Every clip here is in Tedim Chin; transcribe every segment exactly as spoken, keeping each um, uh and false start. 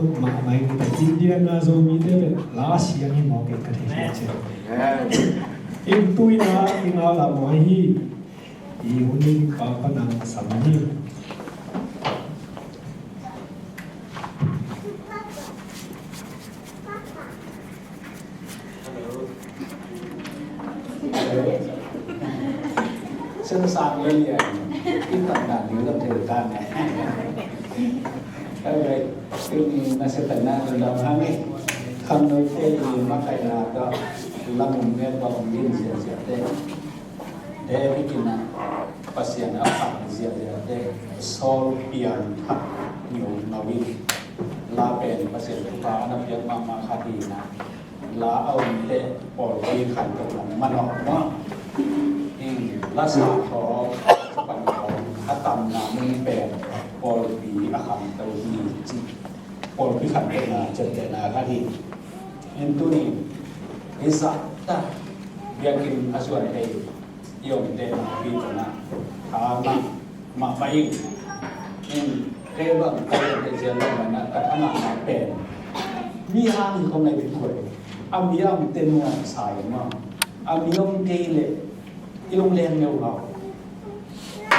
Mahmah in India na Zomite pen last year ni mawk in ka thei thei ciang. In tuina i ngau la maw hi. I hun in pa panang sam ni. Sẵn sàng lên liền. Cái tập đoàn dữ lắm thì được tan này. Cái này, cái này nó sẽ phải nói là đồng hăng ấy. Không nói thế thì mắc cái là đó. Lâm nghe bóng điên dịa dịa thế. David in ah Pasian a phat ziahziahte Saul piangthak ngeu ngau in, la pen Pasian thupha a na piak mahmah khat hi in ah, la a umte pawlpi khantohna manawh maw? In la sa thaw pan khawng a tamna mun pen pawlpi a khanto hi ci. Pawlpi khantohna ciamtehna khat hi. In tuni hi zahtak biakinn a zuan thei i omte nakpi tawh na tha mah mahmah ing. In kei bang ka lian thei cian lo mah na ka tha mahmah pen mi hang hi khong nai pi thuai. A mi a omte nuamsa in mah a mi om kei leh i lungleng ngeu hau.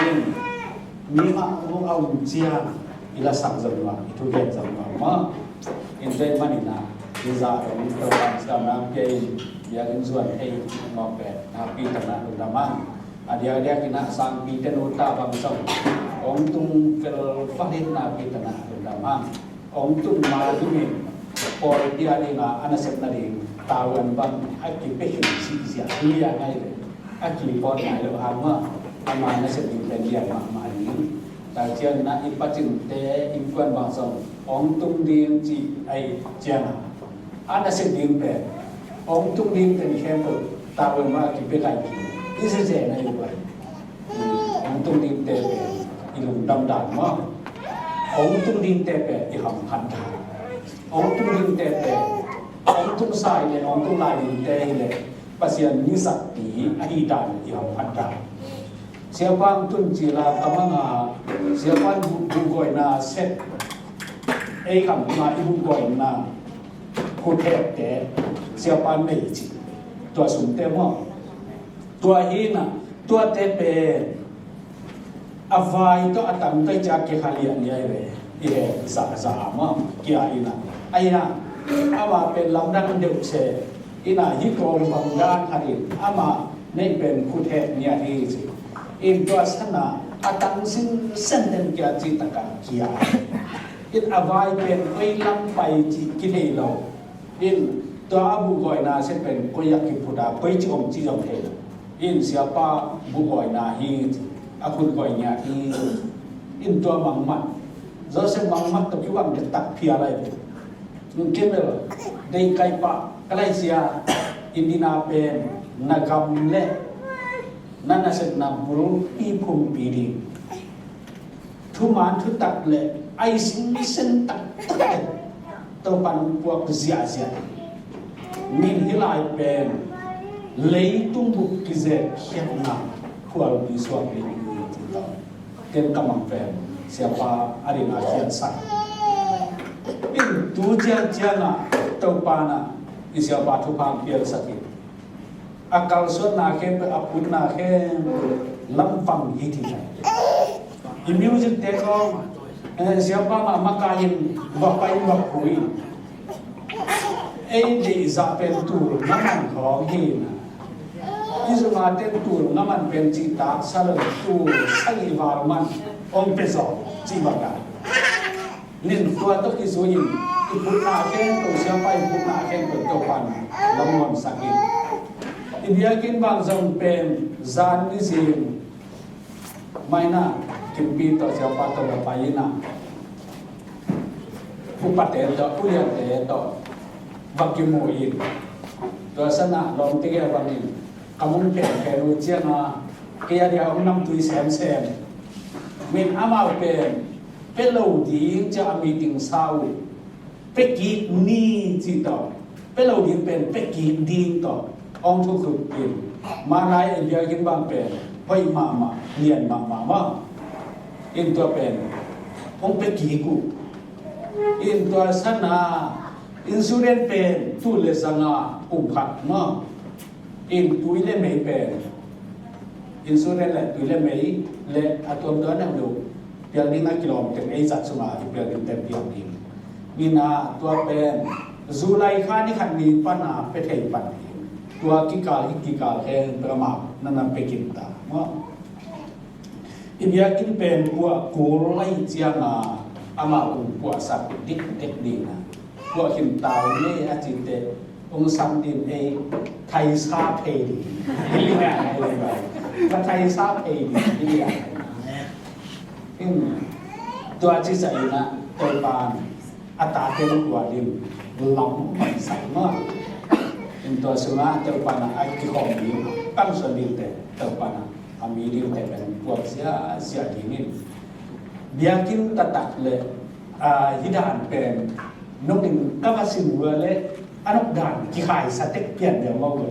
In mi mah a um ciang i lasak zong mah i thugen zong mah mah. In tua ahih manin ah i zah dong i program siamna pia in biakinn zuan thei mawk pen nakpi tak na lungdam hang. A diakdiak in ah sangpite nuta bang zong hong tung vel val in nakpi tak na lungdam hang. Hong tung ma dingin pawlpi a ding a a nasepna ding tavuan bang a kipia khin sihsiah hi a ngai ve. A kipawt ngai lo hang mah ama nasep ding pen lian mahmah ding. Tua ciangin ah i pacinkte innkuan bang zong hong tung ding cih ahih ciangin a nasep ding pen hong tung ding pen khempeuh tavuan bang a kipia khin i zeze na hi uh a. Hong tung dingte pen i lungdam dan maw? Hong tung dingte pen i hamphat dan. Hong tung dingte pen hong tung sa hi leh hong tung lai dingte hi leh Pasian mizatpi ahi dan i hamphat dan. Siapa hong tun cil a ka mang a, siapa in bu- buhgawina set ei kham ma i buhgawina khuthette siapa in nei ci. Tua sumte maw? Tua hi in ah tuate pen a vai tawh a tang tawh i ciah kikha liahliah hi ve. I he zahzah a mah kia in ah. Ahi hang ama pen lamdang deuh se in ah hi kawm bang dan khat in ama neih pen khut het ngiat hi ci. In tua san ah a tang sinsen den kia ci taka kia. In a vai pen koi lam pai ci kithei lo. In tua a buhgawina set pen koi a kiphut a koi ci om ci zong thei lo. In siapa buhgawina hi ci, a khut gawi ngiat hi. In tua mangmat Joseph mangmat tawh kibang dektak phial lai ve. Nung kemel dei kai pah ka laisia in dina pen na gam le na nasepna bulpi phumpi ding. Thuman thutak le ai sinsen taktak le Topan puak ziahziah. Min hih lai pen leitung bup kizek khiatna khualpi suak ding hi ci lo. Ken ka mang pen siapa a ding a khiatsak. In tu ciangciang ah Topan ah i siapa thupha pialsak hi. A kalsuanna khempeuh, a putna khempeuh lamvang hi thei. I music te kong, eh, siapa mah makai in va pai va pui. Ei deih zah pen tul ngaman khawng hi na. I zunga ten tul ngaman pen cihtak sa lo tul sagih val man ong pe zaw cih bang a. Nin tua tawh kizui in i putna khempeuh siapa i putna khempeuh Topan lammuansak in. I biakinn bang zong pen zan ni zing maina kimpi tawh siapa tawh va pai in a. Upate tawh uliante tawh va kimu in. Tua sana lawmte kia bangin ka mung phenphen uh cianga kei a dia hong namtui semsem. Min amau pen pe lo ding cia a meeting sa uh. Pe kik ni ci tawh pe lo ding pen pe kik ding tawh hong thukthuk in. Manai a biakinn bang pen hoih mahmah lian mahmah mah in tua pen hong pe kik uh. In tua sana insurance pen tul le zanga kum khat maw. In tui le mei pen insurance le tui le mei le a tuamtuam deuhdeuh pial ding a kilawm teng ei zat sunga i pial ding teng pial ding. Nina tua pen July kha ni khat ni pana pia thei pan hi. Tua kikal hi kikal hen pia mah nana pia khin ta maw. I biakinn pen puah kul lai cianga amah kum puahsak dikdek ding a puah khin tau ni a cite ong sam din ei thaisa phei ding. Ka thaisa phei ding. Tua ci sa ina Topa a tate lo tua din lam man sai ma. In tua sunga Topa na a kikhawm ding pang suan ding te Topa na a mi ding te pen puak sia sia ding in. Biakinn taktak le a hi dan pen nong in ka va sin ua le a nok dan kikhai sa tek pian deuh mau le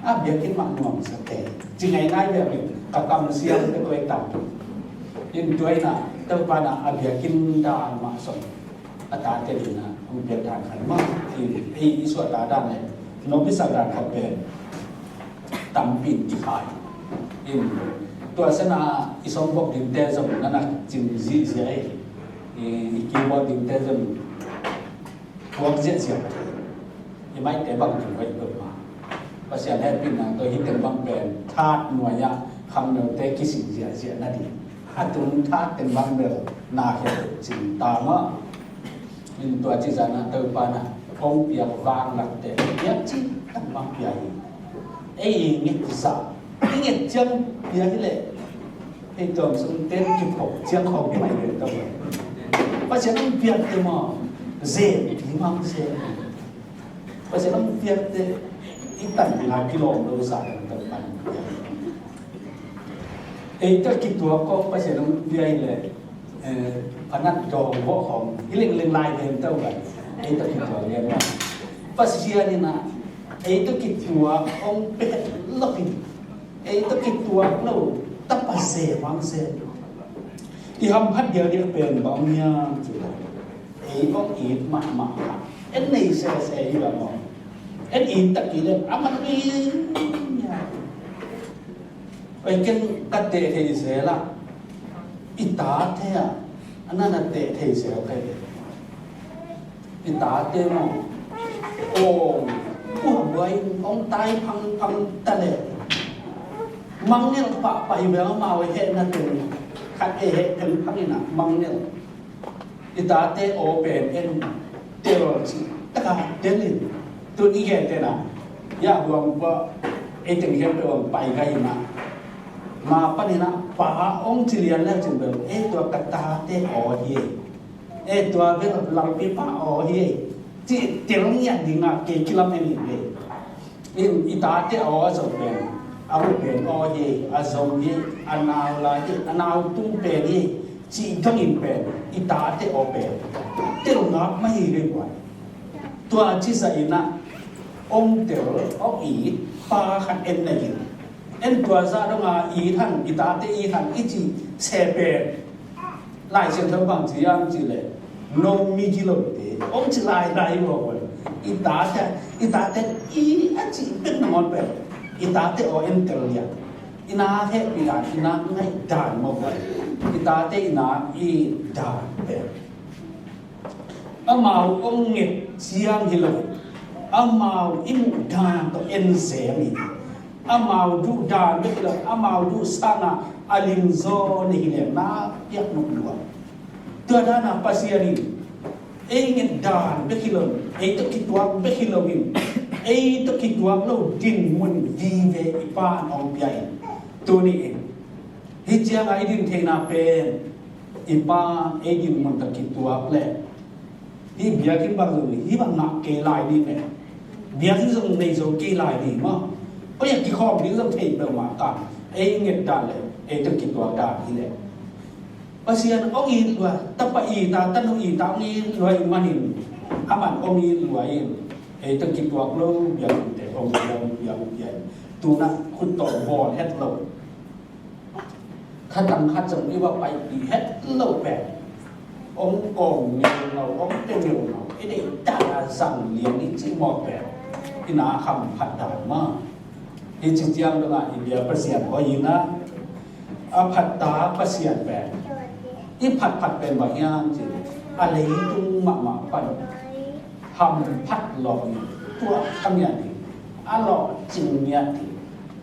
a biakinn mah nuam sa te ci ngai ngai biakinn ka kam siam te koi tam. In tua ina Topa na a biakinn dan mah song a tate ding a hong piak dan khat mah hi. Ei i suah ta dan le nong pisak dan khat pen tampi in kikhai. In tua sana i song bok ding te zong nana cing zihziah ei. I keyboard ding te zong puak ziahziah. I maite bang kin hoih peuhmah. Pasian hehpihna tawh hih teng bang pen thaat nuai-ah khangnote kising ziahziah nading a tung thaat teng bang bel na khia cing ta mah. In tua ci zana Topa na hong piak vang lakte piak cing tang bang pia hi. Ei i nget zah i nget ciang pia hi leh ei tuam sung ten kiphok ciang khawng hi mai ve tau. Pasian hong piakte maw zen i mang zen. Pasian hong piakte i tan ding a kilawm lo zah dang tau pan. Ei tawh kituak kawm Pasian hong pia hi leh eh, panat dawng vawh khawng i lengleng lai den tau kan. Ei tawh kituak lian mah Pasian in ah ei tawh kituak hong pia lo hi. Ei tawh kituak lo tapa se mang se. I hamphat diakdiak pen bang hiam cih leh ei hong it mahmah kha. En nei sese hi bang maw. En it tak kei leh a man hi. Oi ken ka teh thei zel ah i tate ah a nana teh thei zel kei. I tate maw aw buabuai in hong tai phangphang ta leh mangngilh pahpah hi ve. Amau hehna teng khat ei heh phengphang in ah mangngilh. I tate aw pen en tel cih taka tel in tun i gen tena ya huang pa ei teng gen pe huang pai gai in ah ma panin ah pa hong ci lian leu cin bel ei tua ka tate aw hi ei. Ei tua bel lalpi pa aw hi ei. Cih tel ngiat ding ah kei kilam en in ve. In i tate aw a zo pen a u pen aw hi ei, a zo hi ei, a nau lai hi ei, a nau tung pen hi ei, cih dongin pen i tate aw pen tel ngap mah hi ei buai. Tua ci sa in ah ong tel ong it pa khat en na in en tua zah dong a it han i tate it han i cih se pen Lai Siangtho bang ci hiam cih leh no mi gilote hong ci lailai lo. I tate i tate i a cih bek nangawn pen i tate aw en tel lian. I na hehpih dan i na ngaih dan mawk pen i tate i na i dan pen amau hong nget ciang hi lo. Amau i muh dan tawh en zem hi. Amau duh dan bek hi lo amau duh sanga a limzaw na hi leh na piak nop lua. Tua dana Pasian in ei nget dan bek hi lo in ei tawh kituak bek hi lo in ei tawh kituak lo dinmun vive i Pa in hong pia in tuni in hih cianga i din theihna pen i Pa in ei dinmun tawh kituak leh hih biakinn bang zong hih bang ngah kei lai ding leh biakinn zong nei zo kei lai ding maw. Oi a kikhawm ding zong thei peuhmah ka ei nget dan leh ei tawh kituak dan hi leh Pasian hong it lua tapa it a tanu it a hong it lua ih manin aman hong it lua in ei tawh kituak lo biakpinnte hong pia hong pia hong pia in tunah khut tawh bawl het lo. Khatang khat zong i va paipih het lo pen Hong kawm ngeungau, hong pia ngeungau, i deih dan a zang lian i cih mawk pen, i na hamphat dan mah. Hi ci ciang dong a i bia Pasian hoih hi na, a phat ta Pasian pen, i phatphat pen bang hiam cih, a leitung mahmah pan hamphat lawh in, tua kha ngiat ding, a lawhcing ngiat ding,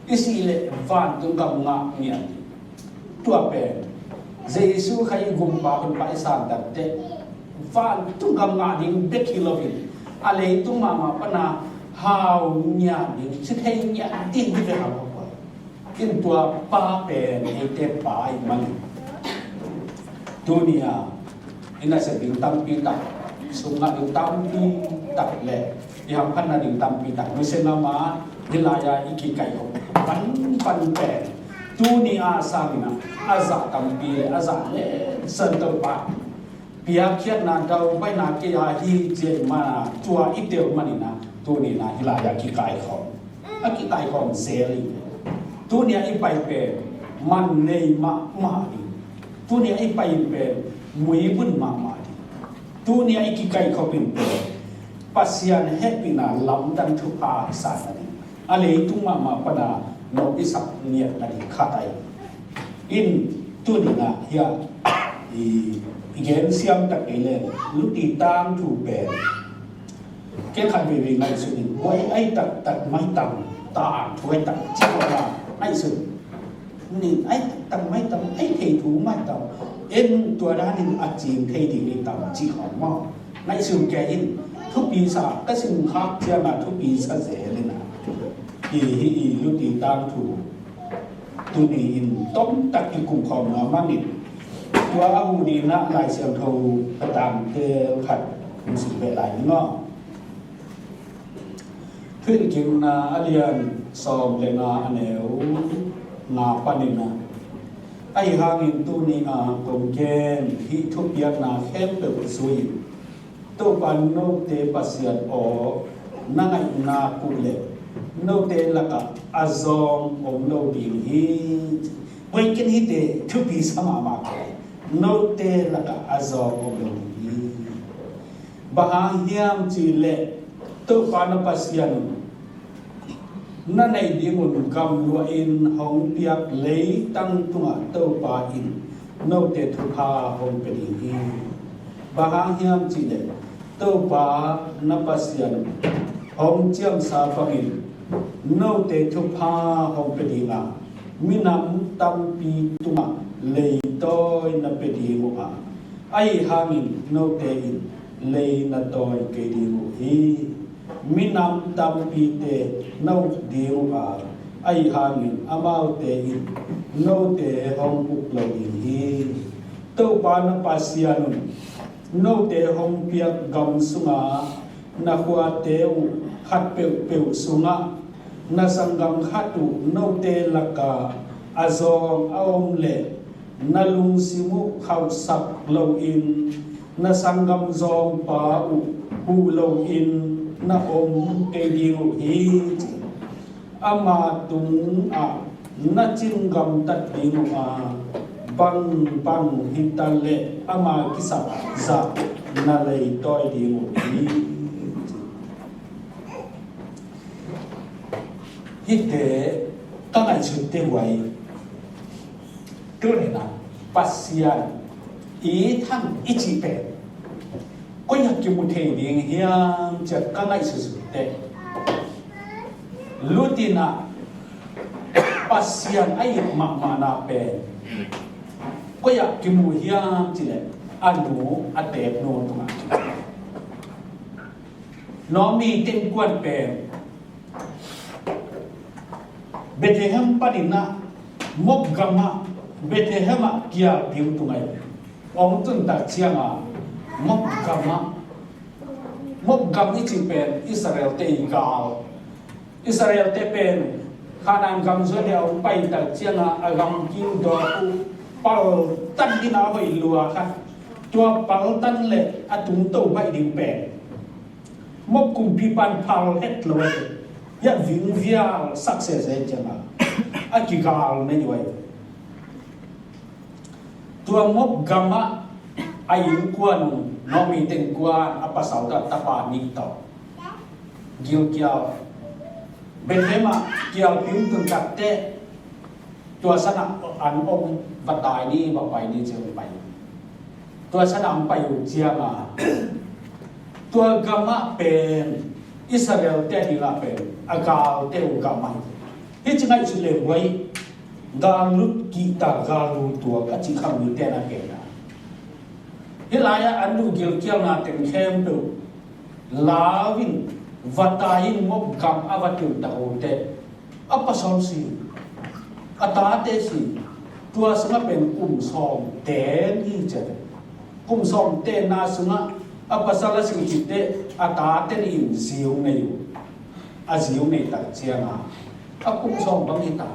i sih leh vantung gam ngah ngiat ding. Tua pen Jesu Khazih gumpa hunpa i sandan teh vantung gam ngah ding bek hi loin, a leitung mahmah pana hau ngiat ding, ci thei ngiat ding hi ve hang. In tua Pa pen eite Pa ahih manin, tuni a i nasep ding tampi tak, sum ngah ding tampi tak le i hamphatna ding tampi tak, nusia mahmah, hih lai-a i kikaihkhop panpan pen, tuni a sangin a, a zah tampi le a zah lemsan Topa piakkhiatna, daupaina kei a hi ci ahih manin, tua i tel manin a, tuni in a hih lai-a kikaikhawm, a kikaikhawm zel hi. Tuni a i pai pen man nei mahmah ding, tuni a i pai in pen muibun mahmah ding, tuni a i kikaikhop in pen Pasian hehpihna lamdang thupha i sanna ding, a leitung mahmah pana nop i sak ngiatna ding khat ahi. In tuni in a hiah i, i gen siam tak kei leng, luti tangthu pen ken khat veivei ngaihsun in, huai ai taktak maitam, tangthu ai tak cih kawm a ngaihsun. Nin ai taktak maitam, ai thei thu maitam, en tua danin a cing thei ding hi tam cih kawm maw? Ngaihsun kei in, thupi sa ka sim khak ciang a thupi sa zel in a, hi hi i luti tangthu tuni in tomtak i kumkhawm nuam manin, tua a hu ding in a Lai Siangtho a tangtel khat hong sim beh lai ning aw. Thuhilhkikna a lian sawm le nga, a neu nga panin a, ahi hangin tuni a kong gen hih thupiakna khempeuh zui in, Topa note Pasian aw na ngaihna uh leh note lakah a zawng om lo ding hi. Huai ken hihte thupi sa mahmah kei. Note lakah a zawng om lo ding hi. Bang hang hiam cih leh Topa na Pasian un na neih ding un gamluah in hong piak leitang tungah Topa in note thupha hong pia ding hi. Bang hang hiam cih leh Topa na Pasian hong ciamsa bangin note thupha hong pia ding a, minam tampi tungah leitawi na pia ding uh a, ahi hangin note in lei na tawi kei ding uh hi. Minam tampite na uk ding uh a, ahi hangin amaute in note hong uk lo ding hi. Topa na Pasian un note hong piak gam sunga na khuate uh khat peuhpeuh sungah na sanggam khat uh note lakah a zawng a om leh na lungsim uh khauhsak loin na sanggam zawngpa uh huh loin na om kei ding uh hi. Ama tungah na cin gamtat ding uh a, bangbang hita leh ama kisap zah na leitawi ding uh hi. Hihte ka ngaihsut teh huai, tuni in a Pasian i thang i cih pen koi ah kimu thei ding hiam ci-a ka ngaihsutsut teh, lutin a Pasian a it mahmahna pen koi ah kimu hiam cih leh a nu a teek nu tungah kimu. Naomi innkuan pen Bethlehem panin a Moab gamah, Bethlehem ah kial ding tung ahi. Hong tuntak ciang a Moab gamah, Moab gam i cih pen Israelte i gal. Israelte pen Kanaan gam zuan dia hong paitak ciang a, a gam kiu dawk uh, paltan ding a hoih lua khat. Tua paltan leh a tungto baih ding pen Moab kumpipa in phal het lo ahi. Hiah vingvial sak sese ciang a, a kigal nei uh ahi. Tua Moab gamah A innkuan uh, Naomi teng kuan, a pasal tawh tapa nih tawh gilkial. Bethlehem ah kialpi tun takteh, tua sanah an om, va tai ni, va pai ni ci-in pai. Tua sanah an pai uh ciangin, tua gamah pen Israel-te dingah pen a galte uh gam ahi. Hih ci ngaihsut leng, huai gal lut kihta, gal lut tuak a cih khang mite na kena. Hih lai-ah an duh gilkialna teng khempeuh lau in, va tai in, mawk gam a va tung ta hote, a pasal si, a tate si, tua sungah pen kum sawm ten hi ciat. Kum sawm tenna sungah a pasal a si khit teh, a tate nih in zi hong nei uh. A zi hong nei tak ciangin a kum sawm bang hi ta.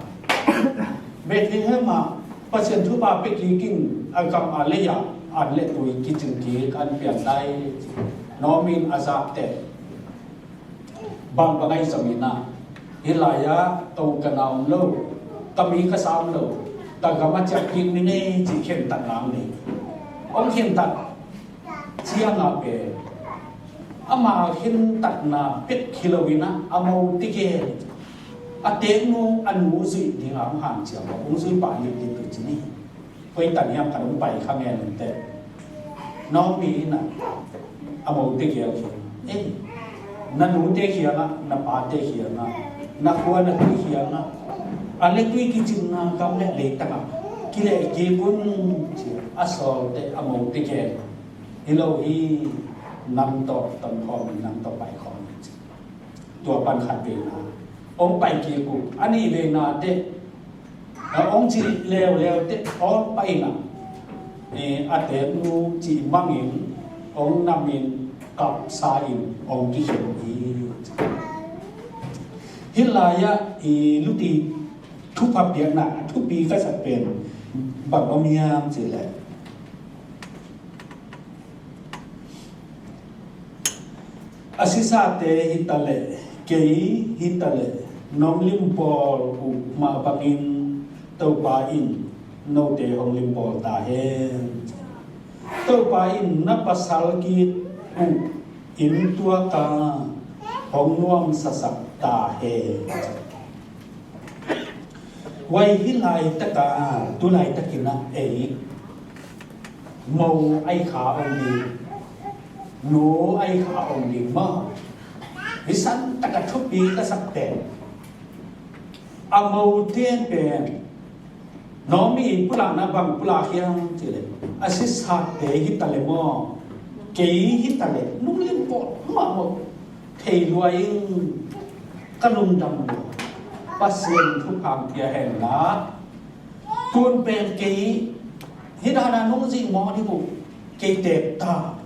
Bethlehem ah Pasian thupha pia kik in, a gam a lei-ah an le tui kicing kik, an piang lai. Naomi in a zak teh, bang bang ahi zongin ah, hih lai-ah ka u ka nau om lo, ka mi ka sa om lo, ka gam ah ciah kik ning ei ci, khentatna hong nei. Hong khentat ciangin pen, ama khentatna bek hi lo in ah, a mote gen, a teeknu a nu zuih dingin hong hanciam a, hong zui pah liptip uh ci ni. Koi tan hiam, ka hong pai kha ngen teh, Naomi in ah a mote gen hi. Ei, na nute kiangah, na pate kiangah, na khua na tui kiangah, an le tui kicinna gam le leitang ah kileh kik un ci-a a sawl teh, a mote gen, hi lo hi, nang tawh ton khawm in, nang tawh pai khawm in ci. Tua pan khat vei na hong pai kik uh, a nih vei na teh, a hong cih leuleu teh, hong pai na, eh, a teeknu cih mangin, hong nam in, kapsa in, hong kikhen hi. Hih lai-ah i luti thupha piakna thupi ka sak pen bang om hiam cih leh, a sisate hi ta leh, kei hi ta leh, nong limbawl uh mah bangin Topa in note hong limbawl ta hen. Topa in na pasal kik uh inn tuak a hong nuamsasak ta hen. Huai hih laitak a, tu laitakin ah ei mo ahi kha om ding, nu ahi kha om ding maw. Hih san tak a thupi ka sak pen, a mote pen Naomi pulakna bang pulak hiam cih leh, a sisate hi ta leh maw, kei hi ta leh, nong limbawl mahmah thei lua ing, ka lungdam lua. Pasian thupha pia hen la, tun pen kei hi dan a nong zih mawk ding uh, kei teek ta.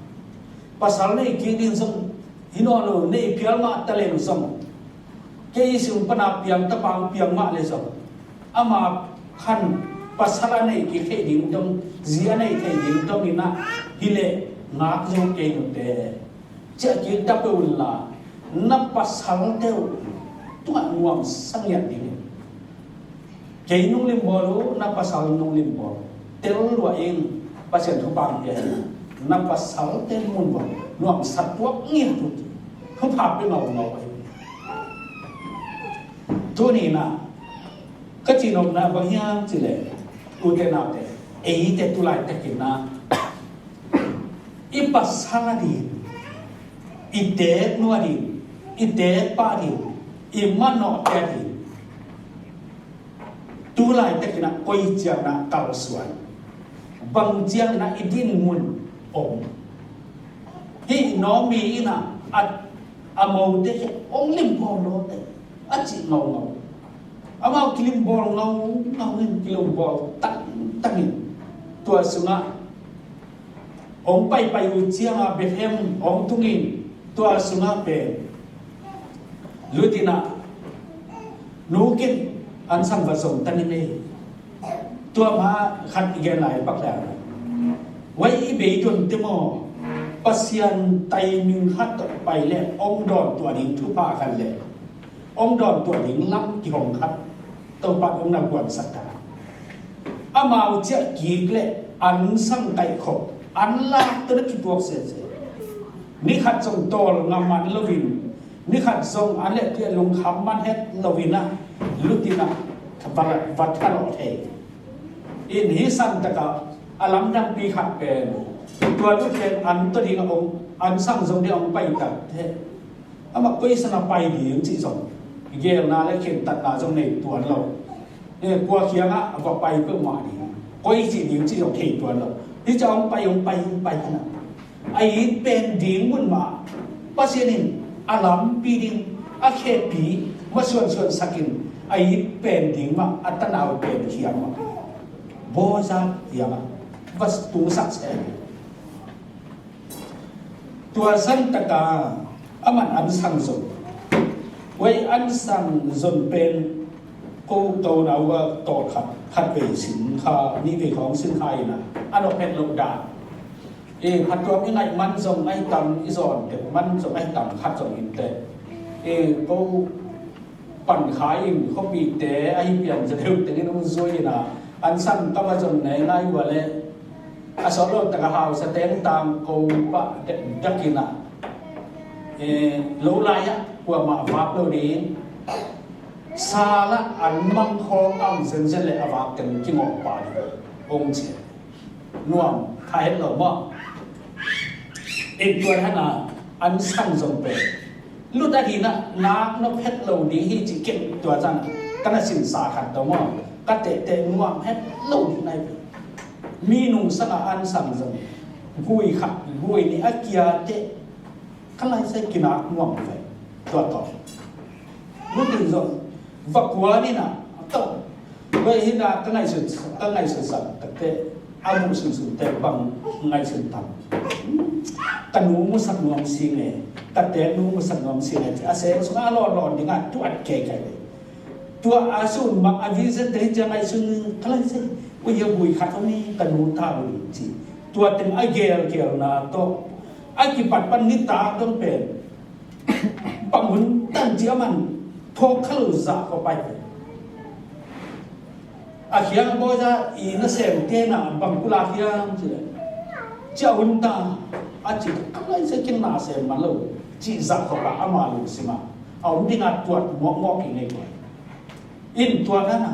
Pasal nei kik ding zong hi nawn lo, nei phial mah ta leng zong, kei sung pan a piang tapa hong piang mah leh zong, ama khan pasal a nei kik theih ding dong, zi a nei theih ding dong in ah, hi leh ngak zo kei nute, ciah kik ta peuh un la, na pasalte uh tungah nuamsa ngiat ding in. Kei nong limbawl uh, na pasal nong limbawl, tel lua ing, Pasian thupha pia hi. Na pasalte mun bang nuamsa tuak ngiat uh, thupha pia ngaungau ahi. Tuni in ah ka cihnopna bang hiam cih leh, ute naute, eite tu laitakin ah i pasal ading, i teeknu ading, i teekpa ading, i manawhte ading, tu laitakin ah koi ciangin ah kalsuan, bang ciangin ah i dinmun om. Hih Naomi in ah a, a mote kiang hong limbawl lawte a cih ngaungau. Amau kilimbawl ngaungau in, kilimbawl tangtang in, tua sungah hong paipai uh ciangin Bethlehem hong tung in, tua sungah pen lut in ah, nu kin, an sang va zong ta ning ei. Tua mah khat i gen lai pak leng, huai i bei donte maw, Pasian timing khat tawh pai leh hong dawn tuah ding thupha khat leh, hong dawn tuah ding lam kihong khat Topa hong na guansak ta. Amau ciah kik leh an sang kaihkhop, An lak tawh na kituak sese. Ni khat zong tawl ngam man loin, ni khat zong an le pia lungkham man het loin ah, lutin ah va, va thalawh thei. In hih santakah a lamdangpi khat pen, tua lut pen an tawh ding a ong, an sang zong ding a ong pai tak teh. Amah koi san a pai ding cih zong, gelna le khentatna zong nei tuan lo. Eh, kua kiangah va pai peuhmah ding, koi cih ding cih zong thei tuan lo. Hih ciang hong pai, hong pai, hong pai hi na. A it pen ding mun mah Pasian in a lampi ding, a khepi mah suansuansak in, a it pen ding mah a tanau pen hiam mah, bawzak hiam mah va tungsak se. Tua santaka aman an sang zon. Wei an sang zon pen ko, ko nau a tawh khat, khat vei sin kha, nih vei khawng sin kha ina, a nop het loh dan. E, phattuam i ngaih man zong ahi tam, i zawn tek man zong ahi tam, khat zong in teh. E, ko pan kha in khuapite ahi pian za deuh tengin hong zui ina, an sang ka va zon nai ngai ua le, a sawt lo taka hausa teng tang ko pah dekdek ina, e, lo lai-ah kuamah vak lo ding, sal ah an mang khawng a om zenzen le a vak teng kingawh pah ding hong ci. Nuam kha het lo maw? Ei tua hana an sang zong pen lut a hina nak nop het lo ding hi ci ken tua zan ka na sinsa khat tawh maw? Ka tehteh nuam het lo ding nai pen. Mi nungsang a an sang zong gui khat gui nih a kia teh ka lai sai kinak nuam ve. Tua tawh. Lutin zong va kuan ina tawh. Tua hina ka ngaihsun, ka ngaihsun sak takte a muh sunsun te bang ngaihsun tam. Ka nu musak nuam sing e, ka te nu musak nuam sing e. A seng sung a lawn lawn ding a tuat kei kei ve. Tua a sun mak a vision te hi ciang ngaihsun ka lai sai. Ui a bui khat om i ka nu ta ui ci. Tua teng a gel gel na tawh. A kipat pan ni ta dong pen. Bang hun tan ci a man thawk kha lo zah kho pai. A khiang bawi za i nasem tena bang kula khiang ci le. Ci a hun ta a ci ka lai se kin na sem man lo ci zah kho pa ama lu sima. A om ding a tuat mawk mawk i ngei koi. In tuat ana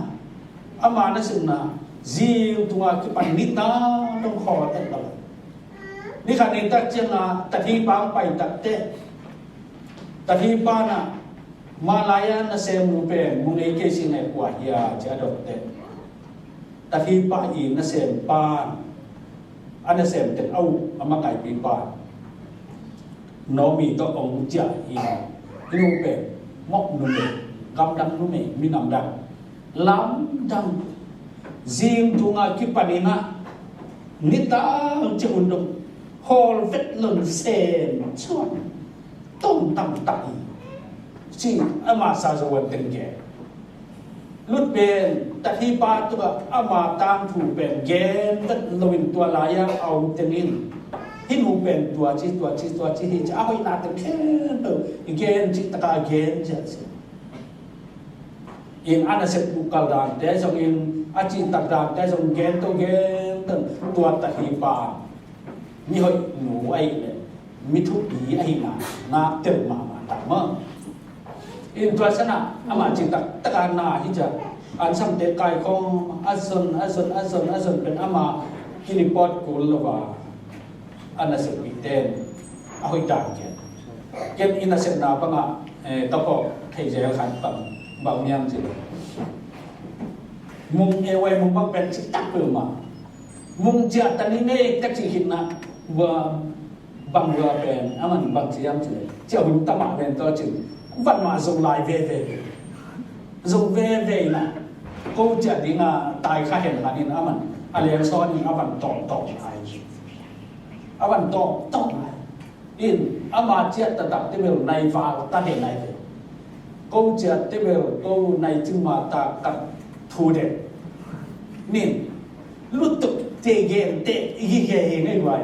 ama na sim na zing tunga kipan ni ta dong kho et lo. Ni khat ni tak ciang a tathi pang pai tak te. Tathi pa na malaya nasem nu pen mu ngei kei si ngai kua hia ci a dok te. Tathi pa i nasem pa a nasem te au a makaipi pa. Naomi tawh ong cia i nu pen mok nu me, gamdang nu me, minam dang. Lamdang zing tunga kipanin ah nitang ci hun dong hawl vet lon sem cuan tong tam tak hi. Ci ama sa zo wan teng gen. Lut pen tathi pa tuk ah ama tangthu pen gen vet loin tua lai-a a om tengin hih nu pen tua ci tua ci tua ci hi ci a hoihna teng khempeuh gen ci taka gen ci a ci. In a nasep uh kal dante zongin a cihtak dante zong gento gento tua tahi pa mihoih nu ahih le mi thupi ahihna ngaktel mahmah ta maw? In tua sana ama cihtak taka na hi cia an samte kaikhawm a zon a zon a zon a zon pen ama kilipawt kul lo va a nasep ih ten a hoih dan kian. Ken i nasepna bangah eh, ka pawh thei zel khat bang bang niam ci. Mung e wai mung bang pen ci tak peuh mah. Mung cia tani mei ka ci hinna bua bang bua pen a man bang ci yam ci. Cia hun tamah pen tawh ci. Van mah zong lai veve. Zong veve na. Ko cia dinga tai kha hen hanin a man a leng sawn in a van tawh tawh lai. A van tawh tawh lai. In ama ciah taktak tebel nai val ta de nai ve. Ko ciah tebel ko nai cingma taktak thu de. Nin lutuk te gen te i hi he he ngai vai.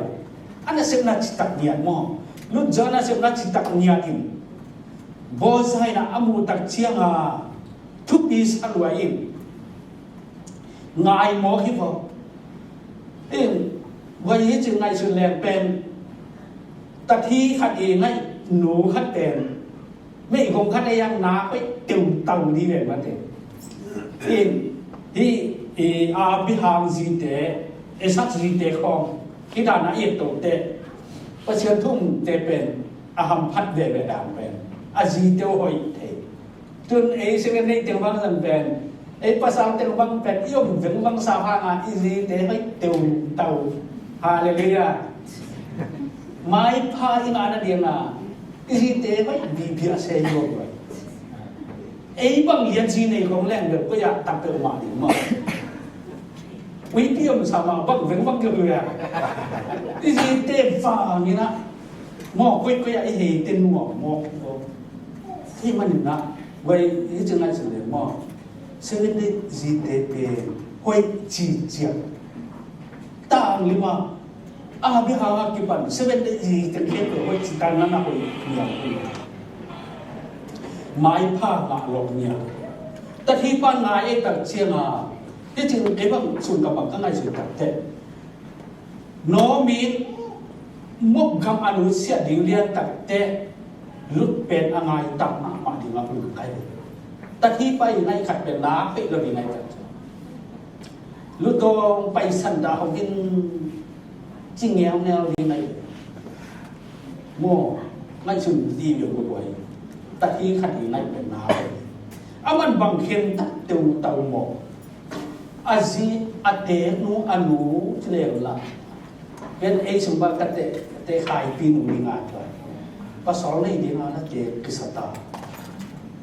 A nasepna citak ngiat maw? Lut zaw a nasepna citak ngiat in. Bawlsaina a muhtak cianga thupi sa luai in. Ngai mawk hi vaw. In Vai hi cin ngaihsun leng pen, tathi khat i ngaih nu khat pen, meihong khat ei ang na hoih teutau ni ve mate. In, hi, i, a bihang zite, esak zite khong, hi dan a i et tote, Pasian thumte pen, a hamphat veve dan pen, a zite uh hoih thei. Tun ei Seven Day teng bang zan pen, ei pasal teng bang pen, i om veng bang sa hanga, i zite hoih teutau. Halleluiah. Maipha i ngahna dinga, i zite hoih bibia se i om vai. Ei bang lian zi nei kong leng bel, koi ah tak peuh mah ding maw. Uipi om sa mah bang veng bang keu lua. I zite vangin ah, maw, koi koi ah i heite nuam maw. Hi manin ah, vai hi cin ngaihsun leng maw, Seven Day zite pen hoih ciciak. Tang lima, a bihang a kipan Seven Day zite pen hoih citan na na hoih niam. Maipha ngah lok niam. Tathi pa ngai ei tak cianga, hi cin kei bang sun ka bang ka ngaihsun tak teh, Naomi in Moab gam a nusiat ding lian tak teh, Ruth pen a ngai tak mahmah ding a um kai. Tathi pa i ngaih khat pen na hoih lo ding ngaih tak. Ruth dong paisan dah hong in ci ngeungeu ding ngaih. Maw, ngaihsun ti ve uh guai. Tathi khat i ngaih pen na hoih. A man bang khen tak teutau maw. A zi, a teek nu, a nu ci leng la. Ken ei sung bang ka te, te khaipi nu ni ngai tua. Pasal nei ding a na teek kisa ta.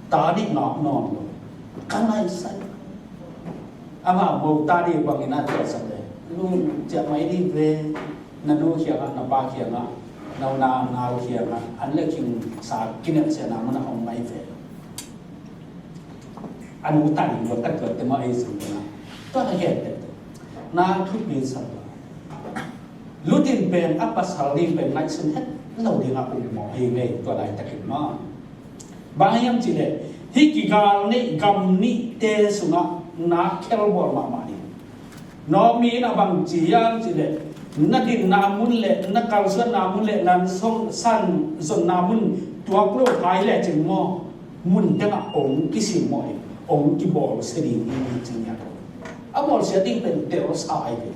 Ta nih ngak nawn lo. Ka ngaihsai. Ama mo ta dih bangin a tua sa le. Nu ciah mai dih ve. Na nu kiangah, na pa kiangah, na u na nau kiangah, an le king sa kinep sia na mun a hong mai ve. A nu ta ding lo ka tuat te maw ei sung na. Tua na gen te. Na thupi sa lo. Ruth in pen a pasal ding pen ngaihsun het lo ding a um maw ei ngei tua laitakin maw. Bang hiam cih leh, hih kigal neih gam nihte sungah na khelbawl mahmah ding. Naomi in a bang ci hiam cih leh, na dinna mun le na kalsuanna mun le na song san zonna mun tuak lo hai lecin maw, mun tengah ong kisimmawh in ong kibawlsia ding hi, hi ci ngiat. A bawlsia ding pen telsa ai ve.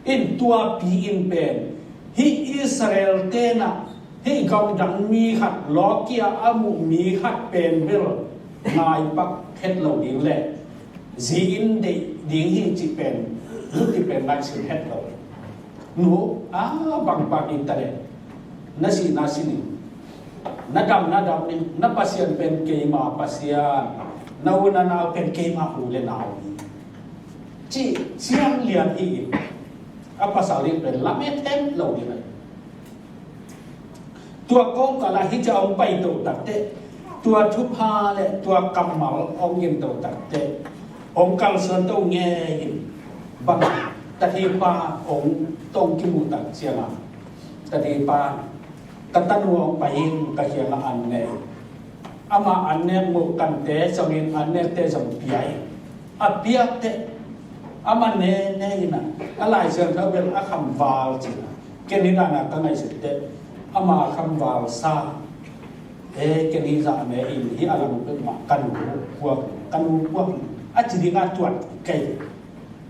In tuapi in pen hih Israel tenah hih gamdang mi khat lawkia a muh mi khat pen bel ngaipak het lo ding le zi in deih ding hi cih pen Ruth pen ngaihsun het lo. Nu a bangpak in ta le na si na si ning, na dam na dam ning, na Pasian pen keima Pasian, na u na nau pen keima u le nau hi. Ci ciang lian hi in a pasal in pen lamet het lo ding ai. Tua kong kala hi ca ong pai to takte, tua thupha le tua kammal ong in to takte, ong kalsuan to nge in bang tathi pa ong tong kimu tak cianga tathi pa ka tanu ong pai in ka kianga an ne. Ama an nek mu kante zongin an nekte zong pia in. A piakte ama ne ne ina a Lai Siangtho bel a khamval cina. Ken hi dana ka ngaihsut te ama khamval sa. E ken hi zah ne in hi a lang pek ma ka nu puak ka nu puak a ci dinga tuat kei.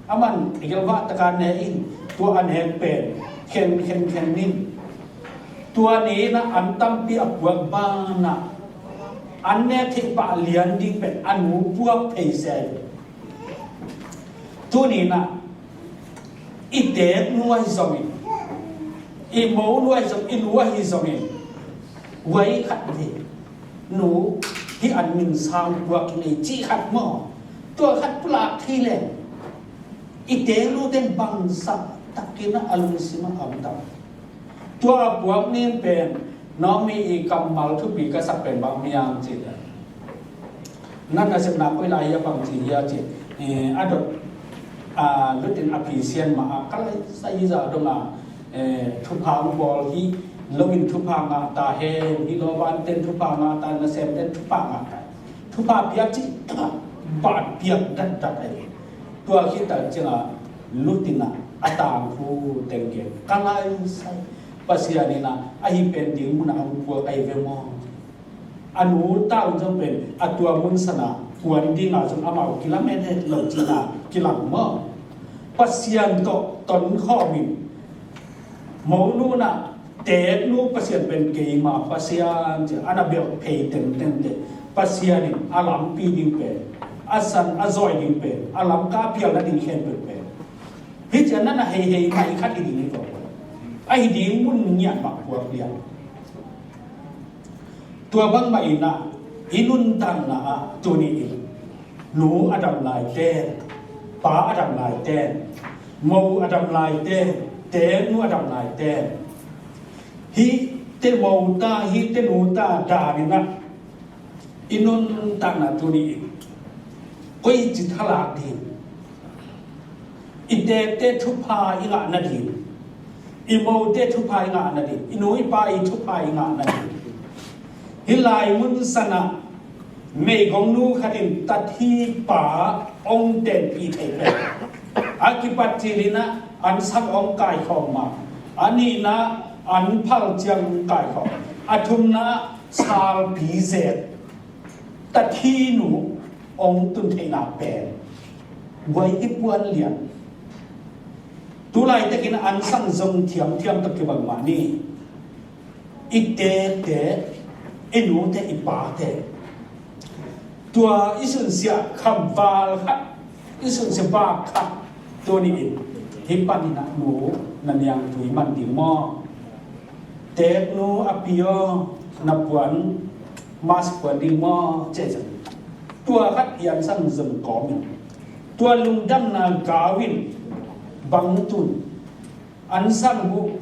A man i gelvah taka ne in tua a nek pen khen khen khen nin. Tua ni na an tampi a puak bana an nek theih pah lian ding pen a nu puak thei se. Tuni na i teek nu ahi zongin i mo nu ahi zong i nu ahi zongin guai khat ve nu hi an min sang puak nei ci khat maw tua khat pulak thei leng. I teek nu ten bangsa takin a lungsima a om tam. Tua a puak nin pen Naomi i kammal thupi ka sak pen bang miang ci le. Nan a sepna koi lai a bang ci hia ci. A dot a lutin a phi sian ma a ka lai sa i za dong a thupha bawl hi lo in thupha ngah ta hen hi lo van ten thupha ngah ta na sem ten thupha ngah ta. Thupha piak ci ta ban piak dat dat ai. Tua khit tak ciangah lutin a A tangthu teng gen ka laisai. Pasian in ah ahi pen ding munah hong puak ahi ve maw? A nu ta un zong pen a tua mun sanah puan dingah zong amau kilamen het lo cina kilang maw? Pasian tawh tonkhawm in, monu nah teeknu Pasian pen keima Pasian ci a na belh phei tengtengte Pasian in a lampi ding pen, a san a zawi ding pen, a lamka pialna ding khempeuh pen hi cian na na heihei mai khat hi ding hi ko. Ahi ding mun ngiat mah puak lian. Tua bangmah in ah i nuntakna ah tuni in nu a dam laite, pa a dam laite, mo a dam laite, teeknu a dam laite, hih te mo ta, hih te nu ta dan in ah i nuntakna tuni in koici thalak ding? I teekte thupha i ngah nading, i mote thupha i ngah nading, i nu i pa i thupha i ngah nading. Hih lai mun sanah meigongnu khat in tathi pa hong tenpih thei pen a kipat cil in ah an sak hong kaikhawm mah, a nihna an phal ciang kaikhawm, a thumna salpi zek tathinu hong tun theihna pen guai i puan lian. Tulaitak in an sang zong thiamthiam tawh kibang mah ni. I teekte, i nute, i pate, tua i sunsiah khamval khat, i sunsiah vak khat tuni in hih panin ah nu na niangtui man ding maw? Teeknu a pi aw, na puan mas puan ding maw? Ceh cang tua khat i an sang zong kawm in tua lungdamna gau in bang tun an sang bu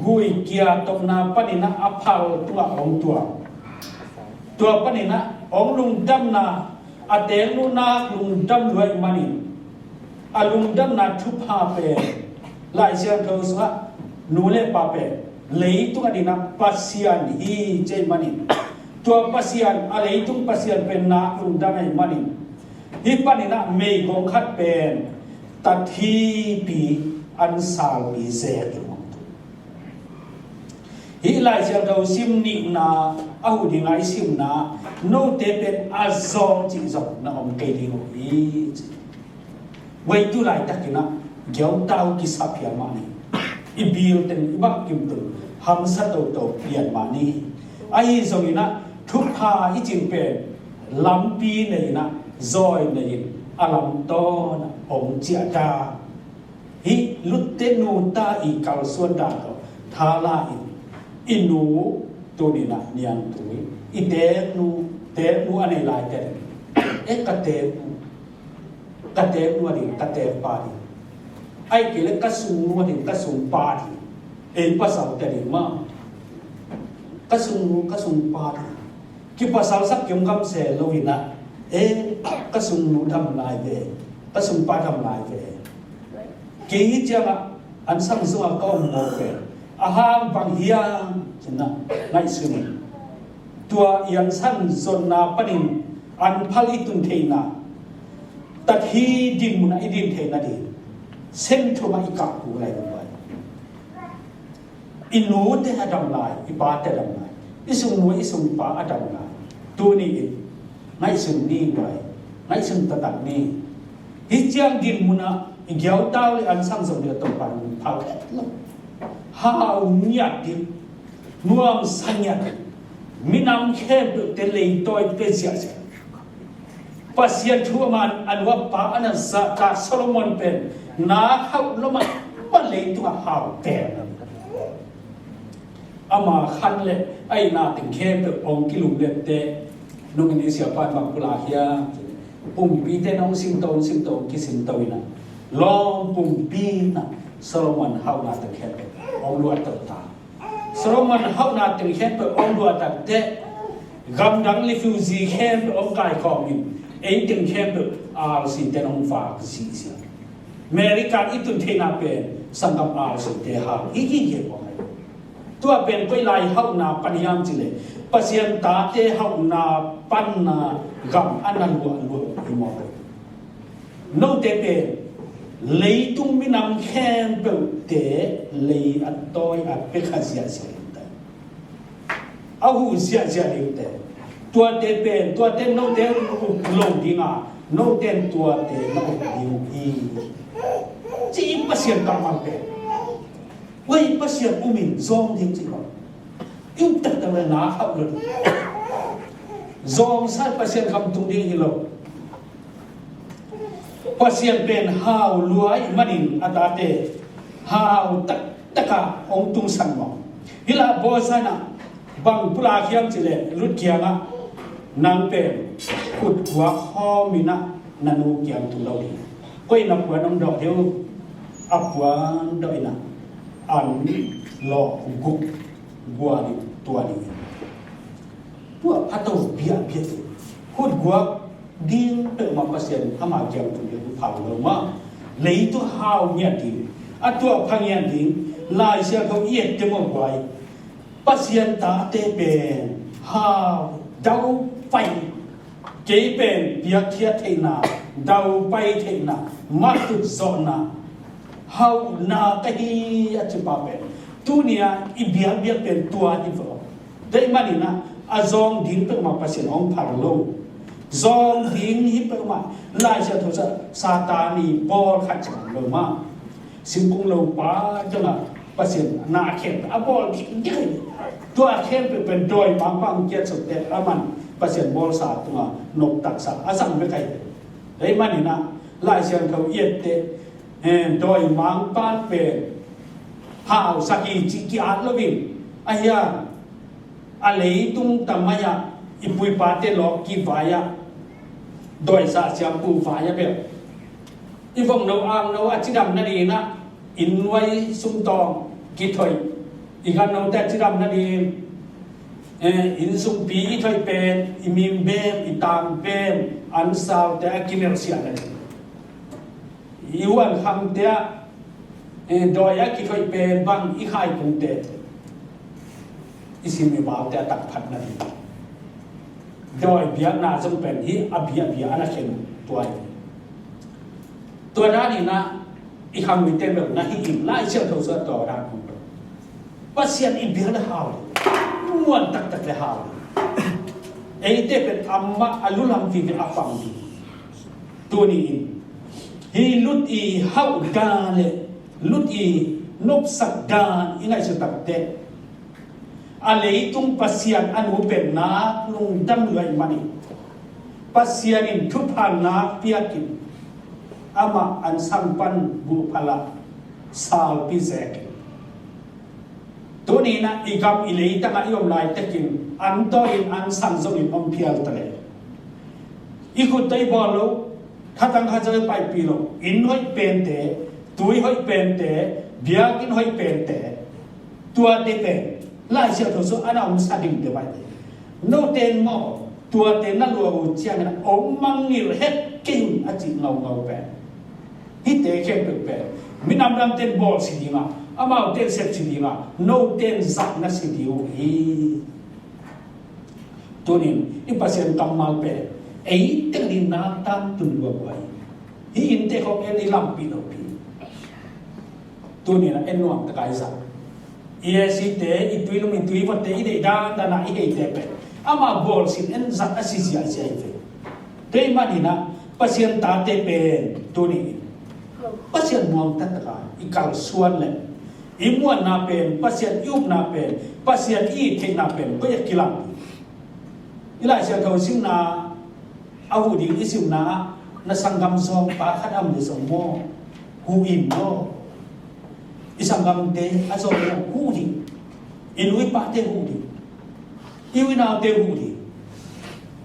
gui kia tokna panin ah a phal tungah hong tuang. Tua panin ah hong lungdamna a teeknu nak lungdam luai manin a lungdamna thupha pen Lai Siangtho sungah nu le pa pen leitung a ding ah Pasian hi cei manin tua Pasian a leitung Pasian pen nak lungdam ahi manin hih panin ah meigong khat pen tathipi an salpi zek in hong tun. Hih Lai Siangtho sim nihna a huh ding a i simna note pen a zawng cih zong na om kei ding uh hi ci. Wei tu laitakin ah giautau kisap hiam mah ni. I bil teng i bangkim tun hamsa toto pian mah ni. Ahi zongin ah thupha i cing pen lampi nei in ah zawi nei in a lamtawn ah hong ciah ta. Hih lutte nu ta i kalsuan dan tawh thala in i nu tuninah niangtui i teeknu, teeknu a nei laite e ka teeknu, ka teeknu a ding ka teekpa ding, ai kei le ka sungnu a ding ka sungpa ding, ei pasalte ding mah ka sungnu ka sungpa ding. Kipasalsak kiamkam se lo inah e ka sungnu dam lai ve, ka sungpa dam lai ve. Kei hi ciangah an sang zongah ka om mawk ve. A hang bang hiam cinah ngaihsun in tua i an sang zonna panin an phal i tun theihna, tathi din munah i din theihna ding sen thumah i kah kul lai lo vai. I nute a dam lai, i pate a dam lai, i sungnu i sungpa a dam lai. Tuni in ngaihsun ni vai, ngaihsun taktak ni. Hih ciang din munah i giautau le an sang zong dia tongpan phal et lo. Hau ngiat ding, nuamsa ngiat ding, minam khempeuhte leitawi pia ziahziah. Pasian thu a man a nuapa a na zahtak Solomon pen nak hauh lomah, ama leitungah hau pen. Ama khan le a itna teng khempeuh hong kilumlette. Nungin i siapan bang pulak hiam? Pumpite nong simto, hong simto, hong kisimto inah lawng pumpi inah Solomon hauhna teng khempeuh hong luatto ta. Solomon hauhna teng khempeuh hong luah takteh gamdang refugee khempeuh hong kaikhawm in ei teng khempeuh R C te hong vak zihziah. America i tun theihna pen sanggam R C te hau i kikhial mawk ahi. Tua pen koi lai hauhna pan hiam cileh Pasian tate hauhna panna gam a na luahluah hi mawk ahi. Note pen Leitung minam khempeuhte lei a tawi a pia kha ziahziah ding te, a huh ziahziah ding te, tuate pen, tuate note uk lo ding a, note in tuate na uk ding uh hi, ci Pasian kammal pen. Ua hi Pasian um in zawng ding ci lo. I uk taktak le na hauh lo ding. Zawngsa Pasian kham tung ding hi lo. Pasian pen hau lua ahih manin a tate hau taktak a hong tungsak mawk. Hih la bawlsa in ah bang pulak hiam cih leh Ruth kiangah, nang pen khutguak hawm in ah na nu kiang tung lo ding. Koi in a puan hong dawh ding uh, a puan dawh in ah an lawh guk guan in tua ding. Tua a to biakbiak in khutguak ding peuhmah Pasian ama kiang tung ding uh phal lo mah. Leitung hau ngiat ding, a tuahpha ngiat ding, Lai Siangtho i et teh mawh guai. Pasian tate pen hau, daupai, kei pen biakhiat theihna, daupai theihna, matut zawhna, hauhna ka hi a ci pa pen tuni-a i biakbiak pen tua hi vaw. Tua ahih manin ah a zawng ding peuhmah Pasian hong phal lo. Zawng ding hi peuhmah Lai Siangtho sa Satan i bawl khat ci lo mah. Singkung lopa zongah Pasian na khempeuh a bawl dikdik hi. Tua khempeuh pen dawimangpa hong kiat suk teh aman Pasian bawlsa tungah noptaksa a zang bek ahi. Tua ahih manin ah Lai Siangtho i et teh, eh, dawimangpa pen hausak hi cih ki-at loin, a hia, a leitung tamai-ah i pu i pate lawh kivai-ah, dawisah siampu vai-ah bel i vongno angno a cidam nadingin ah inn nuai sumtawng kithoih, i gannote a cidam nadingin, eh, inn sumpi i thoih pen, i mim bem, i tang bem, ansaute a kimelsiah nading, i huan khamte ah, eh, dawi a kithoih pen bang i khaikungte, i sim i baute a takphat nading. Dawi biakna zong pen hih a biakbiak a na khen tua hi. Tua danin ah i khamuite bel na hih in Lai Siangtho sung ah tua dan hong tung. Pasian i biak le hau, muan taktak le hau. Eite pen amah a lulam vive a pang ding. Tuni in hih Ruth i hauh dan le Ruth i nopsak dan i ngaihsut tak teh, a leitung pasian a nu pen nak lungdam lua ahih manin Pasian in thupha nak piakin amah ansang pan buh phalah salpi zekin, tuni in ah i gam i leitang ah i om laitakin an tawi in ansang zongin om phial ta leh, i khut tawh i bawl lo, thatang khat zong i paipih lo, inn hoih pente, tui hoih pente, biakinn hoih pente, tuate pen Lai Siangtho sung ah a na omsa ding te bai. Note in maw, tuate na lua uh ciangin a om mangngilh het kei un a cih ngaungau pen, hihte khempeuh pen minam dangte in bawl si ding a, amaute in sep si ding a, note in zat na si ding uh hi. Tunin i Pasian kammal pen ei teng ding naktan tun lua buai. Hih innte khawng en i lampih lopi. Tunin a en nuam taka i zat, i esite, i tuilum, i tuivotte, i deih dandan a i heite pen ama bawlsin en zat a si ziahziah hi ve. Tua ahih manin ah Pasian tate pen tuni in Pasian muang taktaka i kalsuan leh i muanna pen, Pasian i upna pen, Pasian i it theihna pen koi ah kilang? I Lai Siangtho simna, a huh ding i simna ah na sanggam zawngpa khat a om leh zong maw, huh in maw. I sanggamte a zawng maw, huh ding. I nu i pate huh ding. I u i naute huh ding.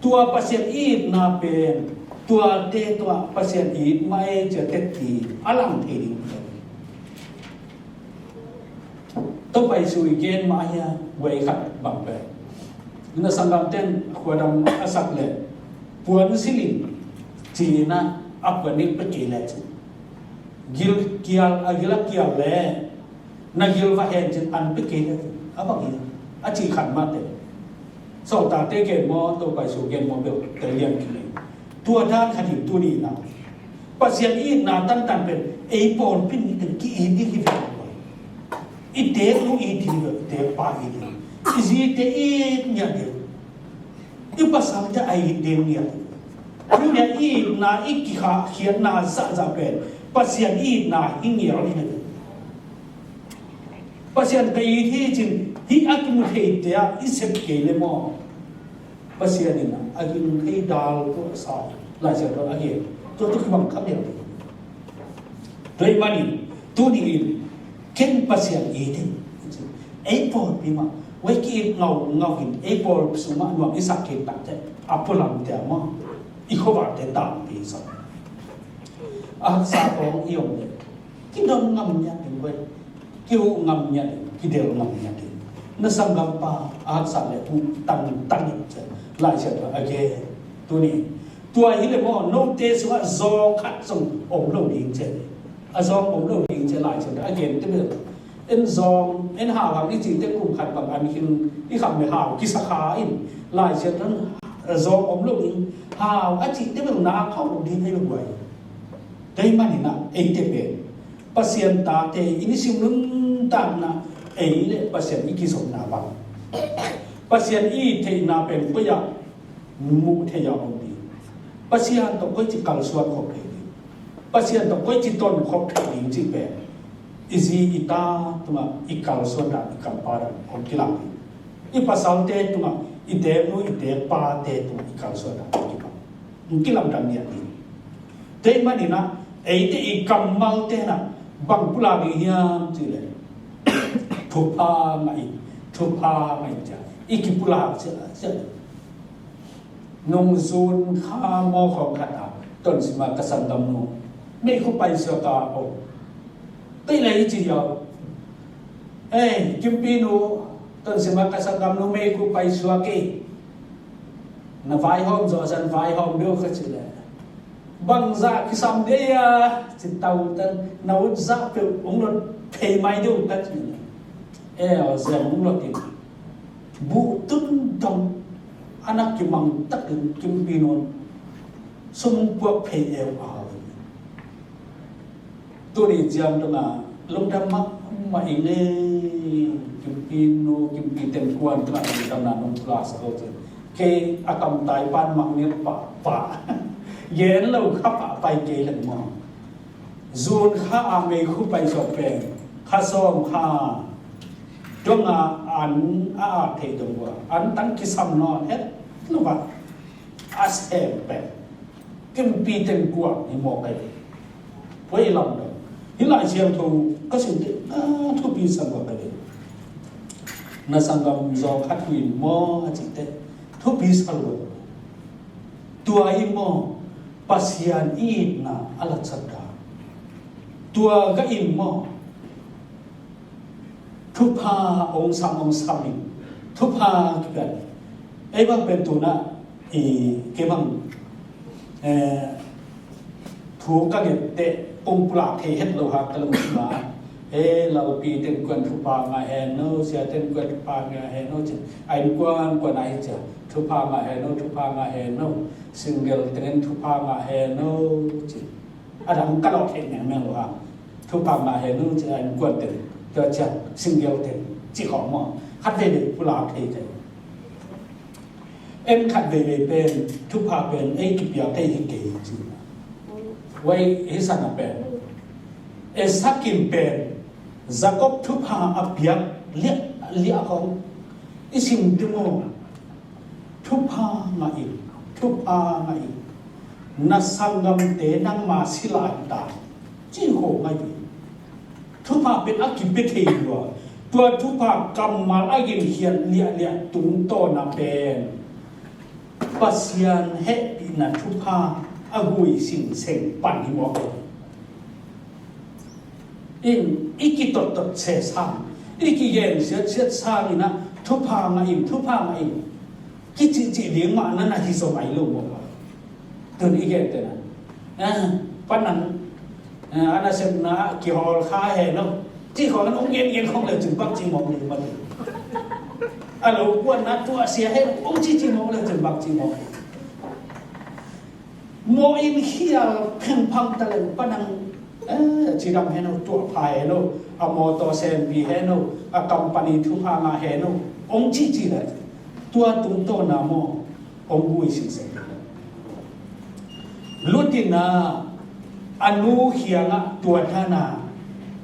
Tua Pasian i itna pen, tuate tua Pasian i it mah ei ci a tetti a lang thei ding. Topa Jesu i gen mah hi a, guai khat bang pen, na sanggamte in khuadam a sak leh puan silh in ci-in ah a puan ding pia kei leh cin, gil kial, a gil a kial leh na gil va hen cin an pia kei leh cin, a bang hi a, a cih khat mah te. Sawltakte gen maw, Topa Jesu gen maw, bel tel lian kik leh. Tua dan khat in tuni in ah Pasian i itna tantan pen ei pawlpi in i teng ki-it ding hi ve. I teeknu it ding hi ve, i teekpa it ding. I zite it ngiat ding. I pasalte a it ding ngiat ding. Tuni-a i itna, i kikhahkhiatna zahzah pen Pasian i itna hi ngiat ding hi ve. Pasian ka it hi cin, hih a kimu theite ah i sep kei le maw, Pasian in a ging thei dal tua sa Lai Siangtho a gen. Tua tua kibang kha ngial. Tua ahih manin tuni in ken Pasian it in, ei pawlpi mah, wei ki-it ngaungau in, ei pawl sung mah nuam i sak kei tak teh a pualamte ah maw, i khuavakte tampi sa. A haksa khawng i om leh kidon ngam ngiat ding, wei kihuh ngam ngiat ding, kidel ngam ngiat ding. Na sanggampa a haksa leh huh tangtang in ci-a Lai Siangtho a gen. Tuni tua hi leh maw, note sungah zawng khat zong om lo ding ci-a, a zawng om lo ding ci-a Lai Siangtho a gen te bel. En zawng, en hau hang i cih teh kum khat bang an khin i kham leh hau kisa kha in, Lai Siangtho in zawng om lo ding, hau a cih te bel na khauh lo ding hi lo guai. Tua ahih manin ah eite pen Pasian tate i nisim nuntakna, ei le Pasian i kizopna bang, Pasian i theihna pen koi ah muh theih a om ding, Pasian tawh koici kalsuan khop theih ding, Pasian tawh koici ton khop theih ding cih pen i zi i ta tungah i kalsuan dan, i kalpa dan hong kilang ding. I pasalte tungah, i teeknu i teekpate tungah i kalsuan dan hong kilang, hong kilamdang ngiat ding. Tua ahih manin ah eite i kammalte in ah bang pulak ding hiam cih leh, thupha ngah in, thupha ngah in ci-a i kipulak ciah ciah. Nung June kha mawkhawm khat ah Tonsim ah ka sanggamnu meikhu paisuak a om. Tei lei ci hiau. Ei, Kimpinu, Tonsim ah ka sanggamnu meikhu paisuak hi. Na vaihawm zawh san vaihawm deuh ka cih leh, bangzah kisam dei a, ci tautan, na utzah peuh hong lot phei mai deuh ka cih leh, e, aw zem hong lot in, buh tun dong a na kimang takin Kimpinu in sum puak phei eu a hau in. Tuni ciang tungah lungdam mahmah ing ei. Kimpinu, Kimpi teng kuan tungah lungdamna nong pulak sak o cin. Kei a kamtai pan mak ngiat pahpah. Gen lo kha pahpai kei leng maw. June kha a meikhu paisuak pen kha sawm kha dong a an a at theih dong uh a, an tang kisam nawn het lo a, a sem pen Kimpi teng kuan hi mawk ei. Tua i lamdang. Hih Lai Siangtho ka sim teh, a, thupi sa mawk ei. Na sanggam zaw khat uh in maw a cih teh thupi sa lua. Tua in maw Pasian i itna a latsat dan. Tua gah in maw thupha hong sam, hong sam in, thupha kipiak. Ei bang pen tu-in ah, i, kei bang, eh, thu ka nget teh kong pulak thei het lo hang ka lungsim ah. Eh, Lalpi teng kuan thupha ngah hen aw, Sia teng kuan thupha ngah hen aw ci-in a innkuan kuan ah hi ci-a, thupha ngah hen aw, thupha ngah hen aw, single teng in thupha ngah hen aw ci-in. A dang ka lawh theih mengmeng lo hang. Thupha ngah hen aw ci-in a innkuan teng, tua ciang single teng cih khawng maw, khat veivei pulak thei kei. En khat veivei pen thupha pen ei kipiak thei hi kei ci. Wei hi san a pen, Esau in pen Jacob thupha a piak liahliah khawng i sim ding maw. Thupha ngah in, thupha ngah in. Na sanggamte nangma sila in ta, ci khawng ngah in. Thupha pen a kipia thei lua. Tua thupha kammal a ginkhiat liahliah tungtawn a pen Pasian hehpihna thupha a gui singseng pan hi mawk. In, i kitottot se sang, i kigen siatsiat sang in ah, thupha ngah in, thupha ngah in, kicihcih ding mah na na hi zaw mai lo maw. Tun i gen te na, eh, panan, eh, a nasepna ah kihawl kha hen aw, cih khawng an hong gengen khawng le cin bak ci mawk ding mah. A lo kuanna tuah sia hen aw, hong cici mawk le cin bak ci mawk. Mawh in khial phengphang ta leng panang, eh, cidam hen lo, tuahpha hen lo, a mawtaw sempi hen lo, a company thupha ngah hen lo, hong cihcih leh tua tungtawna maw, hong gui sisek. Lut in a, a nu kiangah tua dan a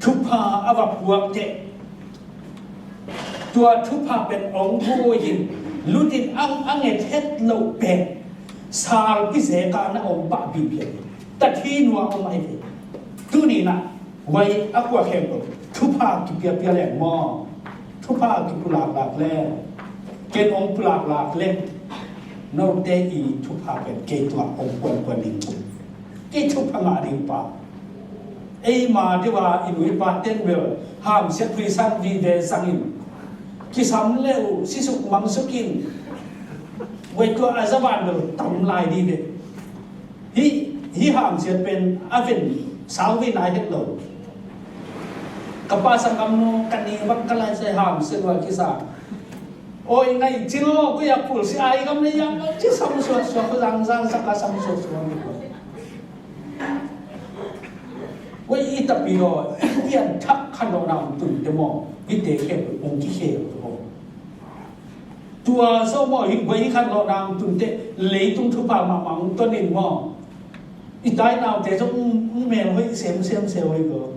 thupha a va puak teh, tua thupha pen hong gui in, Lut in ang a nget het loh pen salpi zeka na hong pah bibia. Tathi nua hong ai ve. Tuni na, vai a kua khem lo, thupha kipiapia leng maw, thupha kipulaklak leng, ken hong pulaklak leng, note i thupha pen kei tungah hong puanpuan ding, kei thupha ngah ding pa. Eima deuh a i nu i pa ten bel hamsiat huisan vive sangin, kisam leh uh sisuk mangsuk in, vai tua a zavan bel tam lai dih ve. Hih, hih hamsiat pen a ven sau ve nai het lo. Ka pa sanggam nu ka ni bang ka lai sai hamsiat uh a kisa. Oi ngai cin lo, ku yak pul si ai gam le yak ci sam suak suak, zang zang sak a sam suak suak. Oi i tapi lo, i pian thak khan lo na hong tun te maw, i te khe hong ki khe lo. Tua so maw, hi vai khan lo na hong tun te, leitung thupha mahmah hong ton in maw, i tai naute zong hong mel hoih semsem se hoih ko.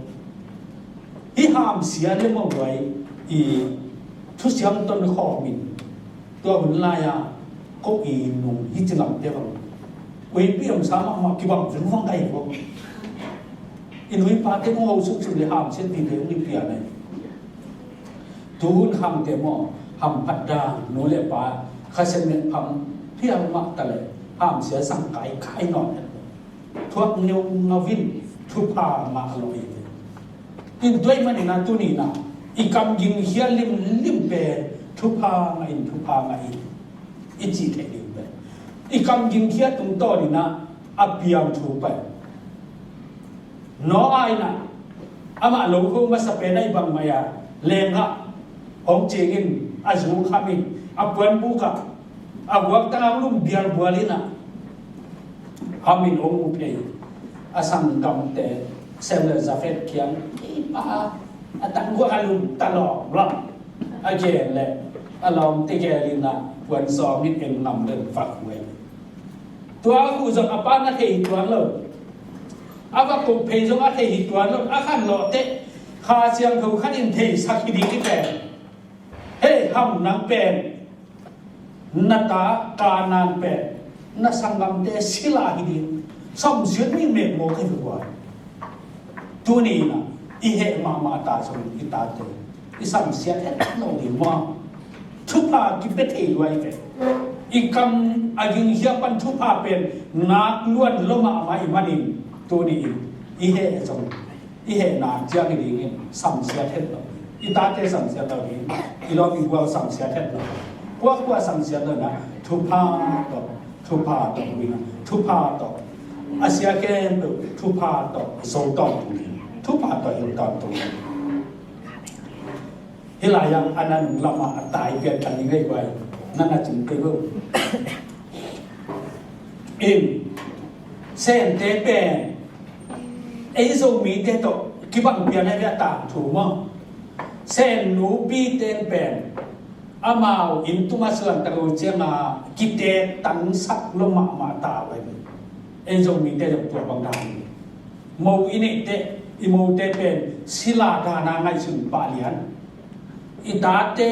Hih hamsiat le maw vai, i thusiam ton khawm in, tua hun lai-a ko i nung hih ci lamte bang, ui piam sa mahmah kibang vengvang kai ko. I nu i pate kong ho suk suk le hamsiat vive hong i pian ai. Tu hun khangte maw, hamphat dan, nu le pa khasia meh pham phial mah ta le, hamsia sang kai kai nawn het lo. Thuak ngeu ngau in, thupha ngah lo hi. In tua ahih manin a tuni na, i kam gingkhia limlim pen thupha ngah in, thupha ngah in, i cih theih ding pen. I kam gingkhia tungtawn in a, a piang thu pen. Noah in a, amah lo kho masa pen a, i bangmah a lengah hong cing in, a zu kham in, a puanbuk ah a guaktang ah lum bialbual in a, kham in hong mu phei. A sanggamte Sem le Jafet kiang, i pa, a tangguak a lum ta lawm lawm. A gen le a lawmte gel in a, puan sawm in en ngam le vak huai. Tua a khuh zong a pa na thei tuan lo. A va koh phei zong a thei hi tuan lo. A khan lawh teh Kha Siangtho khat in theisak hi ding hi pen. Hei Ham, nang pen na ta Kanaan pen na sanggamte sila hi ding. Samsiat mi mek maw ka hi ua. Tuni in a, i heh mahmah ta zong i tate i samsiat het lo ding maw? Thupha kipia thei lua hi ve. I kam a gingkhia pan thupha pen nak luan lo mahmah i hih manin tuni in i heh zong, i heh nak ciang hi dingin samsiat het lo. I tate samsiat lo ding, i lawm i gual samsiat het lo. Kuakua samsiat lo na, thupha tawh, thupha tawh, thupha tawh. A sia khempeuh thupha tawh zo tawntung hi. Thupha tawh hilh tawntung hi. Hih lai-ah a nanung lamah a tai pian kan i ngei guai, na na cing kei bo. In, Sente pen ei Zomite tawh kibang pian ahi ve, a tangthu maw? Sen nupi ten pen amau inn tungah suan tak lo ciangin kiteek tangsak lo mahmah ta uh ahi ve. Ei Zomite zong tua bang dan hi. Mo i neih teh, i mote pen sila dan a ngaihsun pah lian. I tate,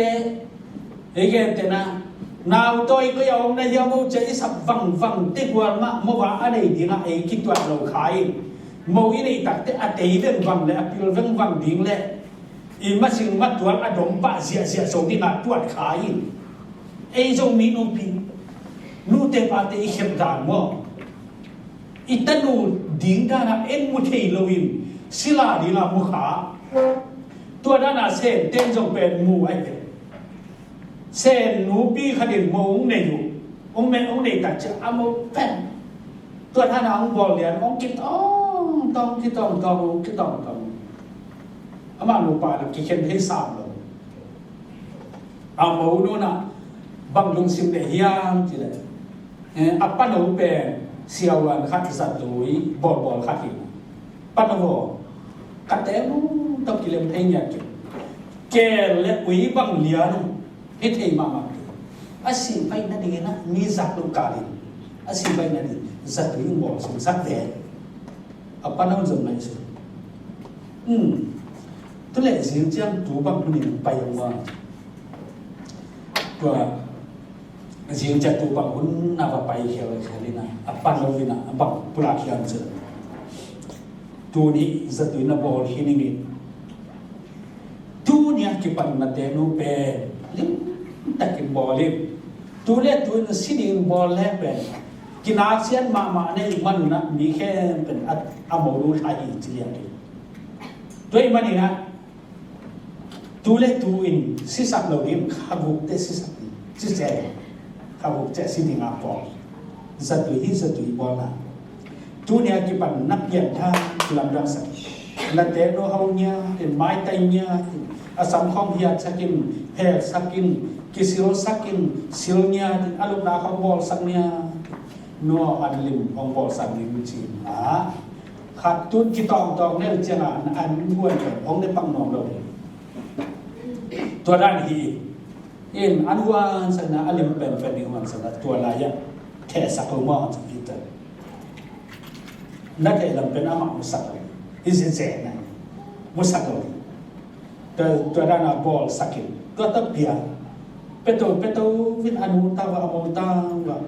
ei gente na, nau tawi koi a om na hia, mo cia i sap vangvang teh gual mah, mo va a nei dingah ei kituat lo kha in. Mo i neih tak teh a tei vengvang le a pil vengvang ding le i masing matual a dom pah ziahziah zo dingah tuat kha in. Ei Zomi nupi, nute pate i khem dan maw? I tanu ding danah en mu thei loin sila dingah mu kha. Tua danah Senten zong pen mu ahi ve. Sen nupi khat in mo hong nei uh, hong nei, hong nei tak ciang a mo pen tua danah hong bawl lian, hong kitawngtawng, kitawngtawng, hong kitawngtawng. Amah nupa in a kikhen thei sam lo. A mo nu in a bang lungsim nei hiam cih leh, eh, a pano pen Siavuan khat zatui bawlbawl khat hi. Pan a vaw, ka teng uh tawh kilem thei ngiat kei. Keel le ui bang lian uh hi thei mahmah kei. A sih baih nadingin ah mi zak lo kalin a sih baih nading zatui hong bawl sungsak ve. A pan a hong zong ngaihsun. Hmm. Tu leh zing ciang tu bang hunin pai hong ma. Tua zing ciang tu bang hun a va pai khial khial in a, a pan lo in a, a bang pulak hiam cun, tuni zatui na bawl hi ning in, tuni a kipan na tenu pen limtakin bawl in. Tu le tu in si ding bawl le pen kinak sian mahmah nei man un a mi khempeuh a, a mo lu thai hi ci liang hi. Tua ahih manin a, tu le tu in sisak lo ding, kha guk teh sisak ding, siseh, kha guk teh si ding a pawl. Zatui hi zatui bawlna. Tuni a kipan na pian tha kilamdang sak. Na tenu ho ngiat in, maitai ngiat in, a sam khawng hiatsak in, phelsak in, kisilsak in, sil ngiat in, a lupna khawng bawlsak ngiat. Nua an lim hong bawlsak ning ci-in a, khat tun kitawngtawng neu ciangin an huan pen hong ne pang nuam lo. Tua dan hi in, an huan sakna a lim penpen ding huan sakna tua lai-ah thehsak lo maw ci Peter. Na theh lam pen amah musak lo. Hi zezeh na musak lo. Tua, tua dan a bawlsak in tua ta pia. Peto, peto vin a nu tau a, a mo tau a.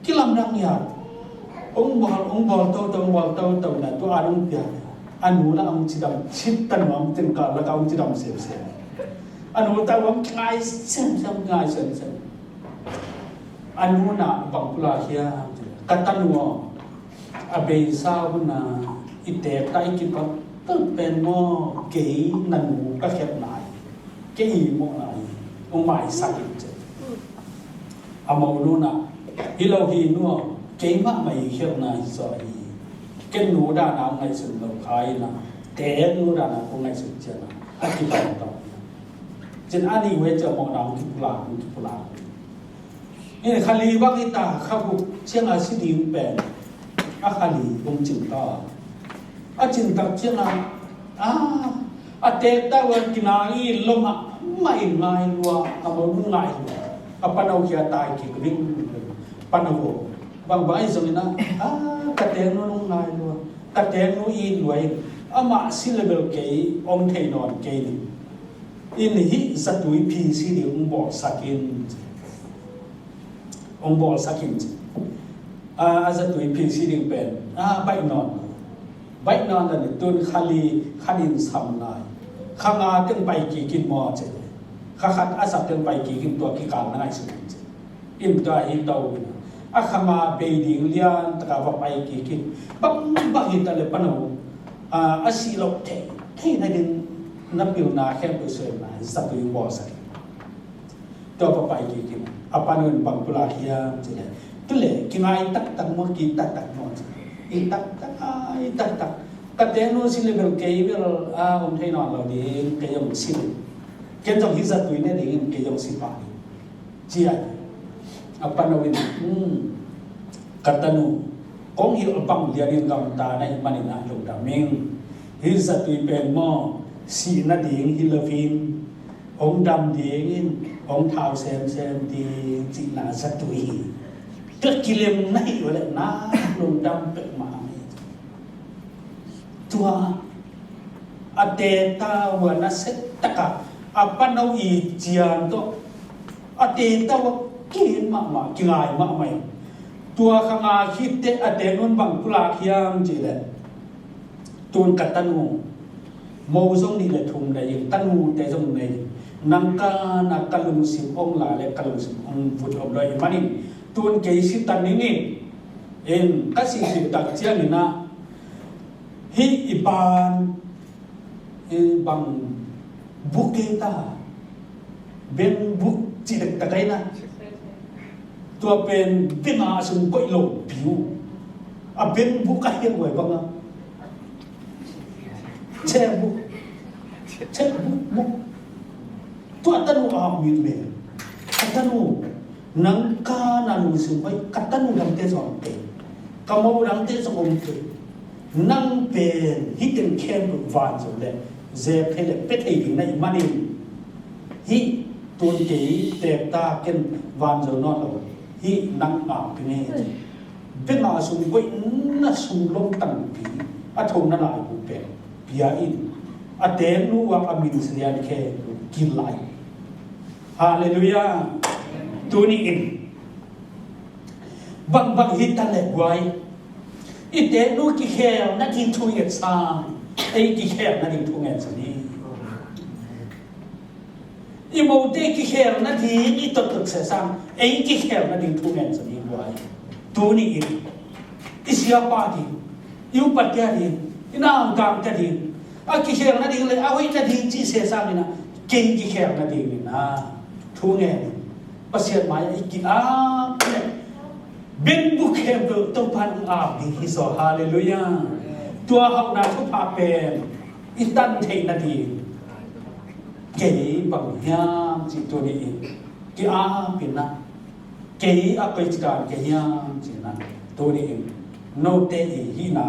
Kilamdang ia. Ong bawl, ong bawl toto, ong bawl toto na tua a dong pia. A nu la ong cidam, cit ta nuam, tin ka la ka ong cidam sem sem. A nu ta ong ngai sem sem, ngai sem sem. A nu na bang pula hia. Ka ta nu a beisa bu na i tek ta i kipat tul pen mo kei na nu ka khet nai. Kei mo nai. Ong mai sak in cin. A mo nu na, hi lo hi nu, keimah mah i khialhna hi zaw hi. Ken nu dana ngaihsun lo khai na, ken nu dana ko ngaihsun ciana a kipan tawh. Cin a nih ve cia mawhna hong kipulak, hong kipulak. Ina kha li bang hi ta, kha guk cianga si ding pen a kha li hong cin ta. A cin tak cianga, a, a tek ta ua kina i lom a mah in ngai lua, a mo nu ngai lua. A pano kia tai kik ring, pano vo. Bang bai zong ina, a, ka teng nu nung ngai lua. Ka teng nu i lua in. Amah si level kei, ong thei nawn kei ni. In hi zatui phi si ding ong bawlsak in. Ong bawlsak in ci. A, a zatui phi si ding pen a, baih nawn. Baih nawn la ni tun kha li khat in sam lai. Kha nga teng pai kik in maw ci. Kha khat a sak teng pai kik in tua kikal na ngaihsun in ci. In tua hi to in a kha nga bei ding lian taka va pai kik in. Bang bang hi ta le pano a, a si lo thei thei na ding na pilna khempeuh suai na zatui bawlsak in. Tua papai kik in a panun bang pulak hiam ci le. Tu le kingai taktak maw, ki taktak maw ci. I taktak, a, i taktak. Ka teng nu si le bel kei bel a om thei nawn lo ding, kei om si le. Ken zong hi zatui ne ding in kei om si pah ding. Ci a, a pano in, hmm, ka tanu kong hilh bang lian in gamta na i manin a lungdam ing. Hi zatui pen maw, sihna ding hi lovin. Hong dam dingin hong thau semsem ding cihna zatui hi. Ka kilem na hi uh leh na lungdam peuhmah hi. Tua a teta uh a nasia takah a pano i cian tawh a teta uh a kihel mahmah, kingai mahmah hi. Tua kha nga khit teh a te nun bang pulak hiam cih leh, tun ka tanu mo zong nih le thum nei in, tanute zong nei in, nang kana ka lungsim ong la le ka lungsim ong vut om lo ahih manin tun kei si ta ning in, in ka sih khit tak ciangin ah hih i pan, i bang buk kei ta, beng buk cih dektak ai na. Tua pen beng a sung koih lo piu. A beng buk a hiang huai bang a, checkbook, checkbook, buk. Tua tanu a mit me. Ka tanu, nang kana lungsim huai, ka tanu lamte zong te. Ka mo dangte zong om kei. Nang pen hih teng khempeuh van zo le zep thei le pia thei ding na hih manin, hih tun kei teek ta, ken van zo nawn lo, hih nang ngah pen e ci. Bia ngah sung, koihna sung lom tampi a thona laibu pen pia in, a teeknu a min sia lian khempeuh kilai. Halleluiah. Tuni in bangbang hi ta le guai, i teeknu kikhel nading thu nget sang, ei kikhel nading thu ngen sa ni. I mote kikhel nading i tottot se sang, ei kikhel nading thu ngen sa ni guai. Tuni in i siapa ding, i upatia ding, i naungkangte ding a kikhel nading le a hoih nading cih se sang in ah, kei kikhel nading in ah thu ngen in. Pasian mai-ah i ki-ap le benbuk khempeuh Topa'n hong ap ding hi zaw. Halleluiah. Tua hauhna thupha pen i tan theih nading, kei bang hiam cih tuni in ki-ap in ah, kei a koici dan kei hiam cih in ah, tuni in note i hihna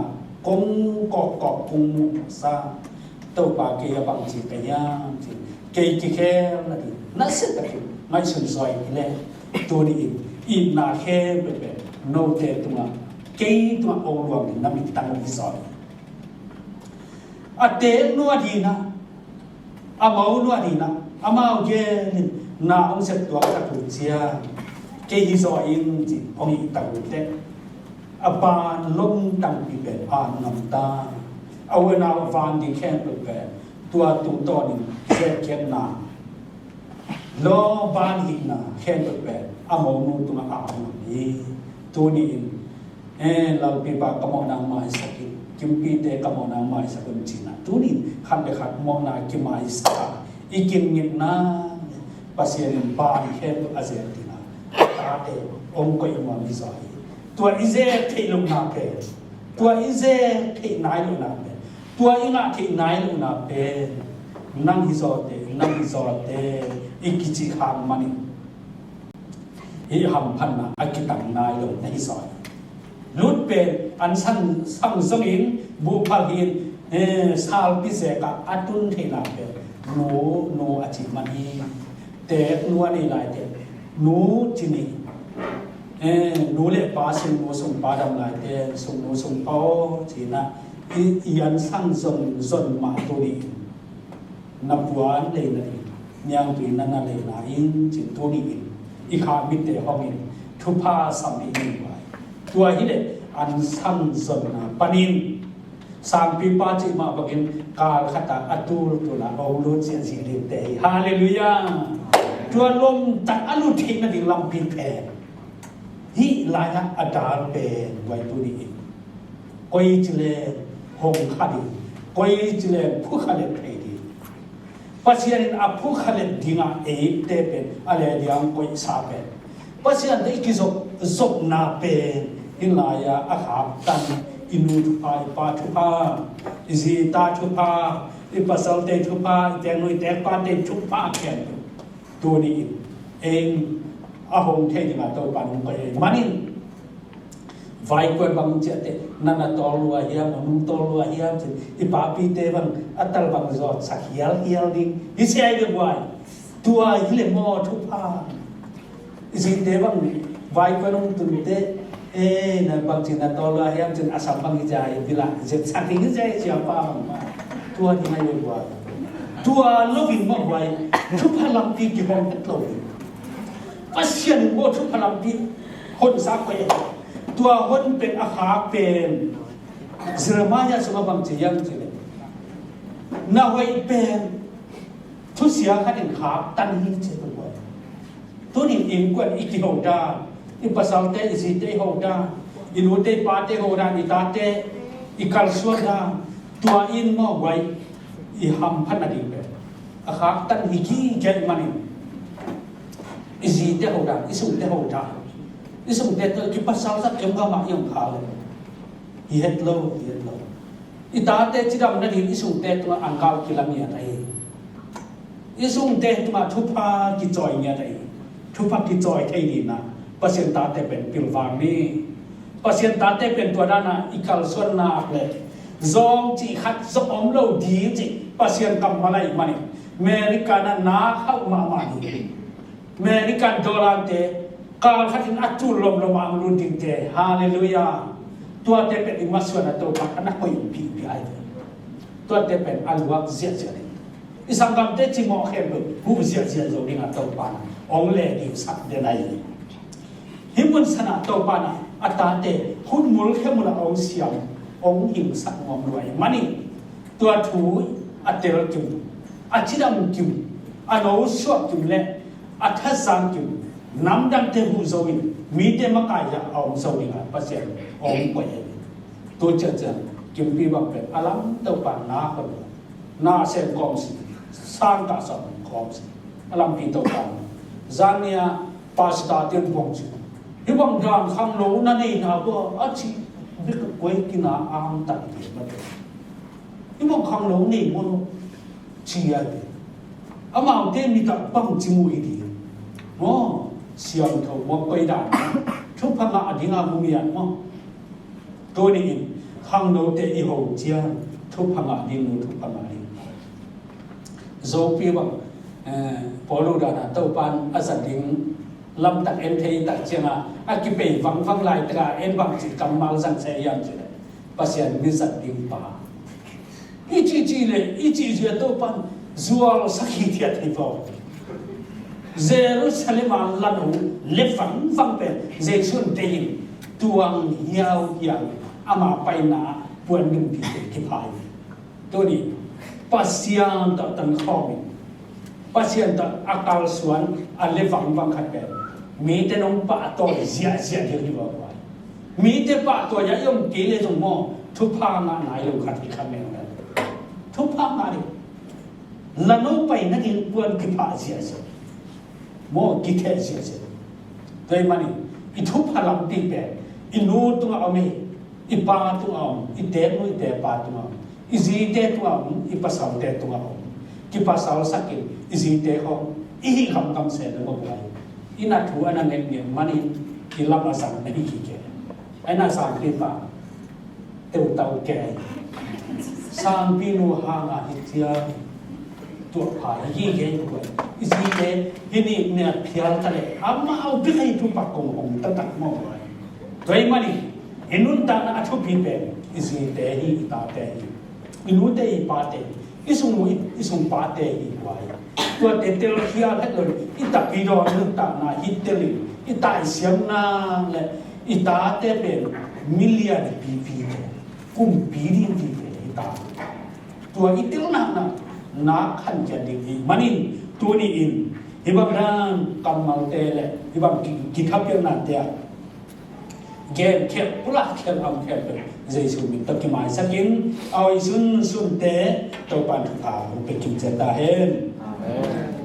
kong kawkkawk kong muhsa Topa, kei a bangci ka hiam cih, kei kikhel nading nasia takin ngaihsun zaw ing hi leh, tuni in itna khempeuh pen note tungah, kei tungah ong luang ding na mittang hi zaw ing. A teeknu a ding ah, a monu a ding ah, amau gen in na ong sep tuak tak uh ciang, kei hi zaw ing cih ong ih tak uh teh, a ban lom tampi pen a ngam ta. A u a nau a van ding khempeuh pen tua tungtawnin zetkhiatna, lawm ban hihna khempeuh pen a monu tungah a ngam hi. Tuni in, eh, Lalpipa ka mawhna maisak in, Kimpite ka mawhna maisak un ci-in ah, tuni in khat le khat mawhna kimaisak a, i kinngilhna Pasian in ban khempeuh a zel ding a, a tate ong koih nuam hi zaw hi. Tua i zel theih lohna pen, tua i zel theih nai lohna pen, tua i ngah theih nai lohna pen nang hi zawte, nang hi zawte i kicih khak manin, hih hamphatna a kitang nai lo na hi zaw hi. Lut pen an sang, sang zongin buhphal hi-in, eh, salpi zek ah a tun theihna pen nu, nu a ci man hi. Teeknu a nei laite nu ci ni. Eh, nu le pa sungnu sungpa dam laite sungnu sungpa aw ci-in ah, i, i an sang zon, zon mah tuni in na puan lei nading, niangtui na na lei na ing ci-in tuni in i kha mitte hongin thupha sam i nei vai. Tua hi leh an sang zonna panin sangpipa cih mah bangin kal khat ah a tultul ah ong lut ziahziah dingte hi. Halleluiah. Tua lomtak a lut theih nading lampi pen hih lai-ah a dal pen guai tuni in, koici leng hong kha ding, koici leng phukha let thei ding. Pasian in a phukha let dingah eite pen a le diang koihsa pen, Pasian tawh i kizop, zopna pen hih lai-ah a khaktan, i nu thupha, i pa thupha, i zita thupha, i pasalte thupha, i teeknu i teekpate thupha khempeuh tuni in ei a hong thei dingah Topa in hong koih ahih manin, vaikuan bang ciahte na na tawl lua hiam, a nung tawl lua hiam ci-in i papite bang a tal bang zawtsak hialhial ding hi sia hi ve guai. Tua hi leh maw thupha. I zite bang vaikuan hong tunte, eh, na bangci na tawl lua hiam ci-in a sam bang hi cia i bilah zepsak ding hi cia i siapa bang mah. Tua ding ahi ve guai. Tua lo in mah guai, thupha lampi kihong het lo hi. Pasian in maw thupha lampi honsa koih hi. Tua hon pen a khak pen Jeremiah sungah bang ci hiam cih leh, na hoih pen thusia khat in khaktan hi ci hi ve guai. Tuni in innkuan i kiho dan, i pasalte i zite i ho dan, i nute i pate i ho dan, i tate i kalsuan dan, tua in maw guai, i hamphat nading pen a khaktan hi gige ahih manin, i zite ho dan, i sungte ho dan, i sungte tawh i kipasal zat kiam kha mah i om kha leh hi het lo, hi het lo. I tate cidam nading i sungte tungah angkau kila ngiat ahi. I sungte tungah thupha kicawi ngiat ahi. Thupha kicawi thei dingin ah Pasian tate pen pilvang ni. Pasian tate pen tua dan a i kalsuan nak le zawng cih khat zong om lo ding cih Pasian kammal ahih manin America na nak hauh mahmah ding. American dollar te kal khat in a tul lomlom a ang lut dingte. Halleluiah. Tuate pen i masuan a Topa a na koih pihpih ai. Tuate pen a luak ziahziah ding. I sanggamte cimawh khempeuh huh ziahziah zo ding a Topa na ong le ding sak den ai. Hih mun sanah Topa na a tate hun mul khe mul a ong siam ong hingsak nuam luai manin tua thu a tel kim, a cidam kim, a no suak kim le a thazang kim, namdangte huh zo in mite makai ah a ong zo ding a Pasian ong koih hi. Tu ciancian kimpi bang pen a lam Topa na hon na sem kawm si, sangkah sam kawm si. A lampi Topa na zania pastor tin bawng si. Hih bang dan khangno na nei na bua a ci bik koi kina ang tak ti mate. Hih bang khangno nei mo ci a ti. Amaute mi tak bang ci mu i ti. Mo siam tho mo koi dan. Thupha ngah a ding a mu mian mo. Tuni in khangnote i ho ciang thupha ngah ding, nu thupha ngah ding. Zopi bang eh, Paulu dana Topan a zat ding lamtak en thei tak cianga a kipei vangvang laitaka en bang cih kammal zang se hiam cih le Pasian mi zat ding pa. I cihcih le i cihzia Topan zual sakhi thiat hi vo. Jerusalem a lan uh le vangvang pen Jesu in tei in tuang hiauhiau ama paina puan ding pi kiphai. Tuni Pasian tawh tan khawm in Pasian tawh a kalsuan a le vangvang khat pen mite nong pahtawi ziahziah ding hi vo. Mite pahtawi a i om kei le zong maw thupha ngah nai lo khat hi kha meng. Thupha ngah ding. Lano pai nading puan kiphah ziahziah. Maw kitheh ziahziah. Tua ahih manin i thupha lampi pen i nu tungah om hi. I pa tungah om, i teeknu i teekpa tungah om, i zite tungah om, i pasalte tungah om. Kipasal sakin i zite khawng i hih gamgam se na ngawp lai. I na thu a na ngen ngen manin i lam a zang na hi kike. Ai na sangpi pa teutau ke ai. Sangpi nu hanga hi cia tuah pha hi kike i kuai. I zite hi ni nia phial ta le amau bik hei thu pak kong hong ta tak mawk lai. Tua ahih manin i nuntakna a thupi pen i zite hi, i tate hi, i nute hi, i pate hi, i sung nu i sung pate hi kuai. Tuate telkhial het lo i tapidaw nuntakna hi telin i taisiamna le i tate pen milian pipi te kumpi ding pipi te hi ta. Tua i tel naknak nak khan kian ding hi manin tuni in hih bang dan kammalte le hih bang ki- kithapiaknate ah genkhial pulakhial amkhial pen Jesu min tawh kimaisakin a hoih sunsunte Topan thupha hong pia kimciat ta hen. Amen.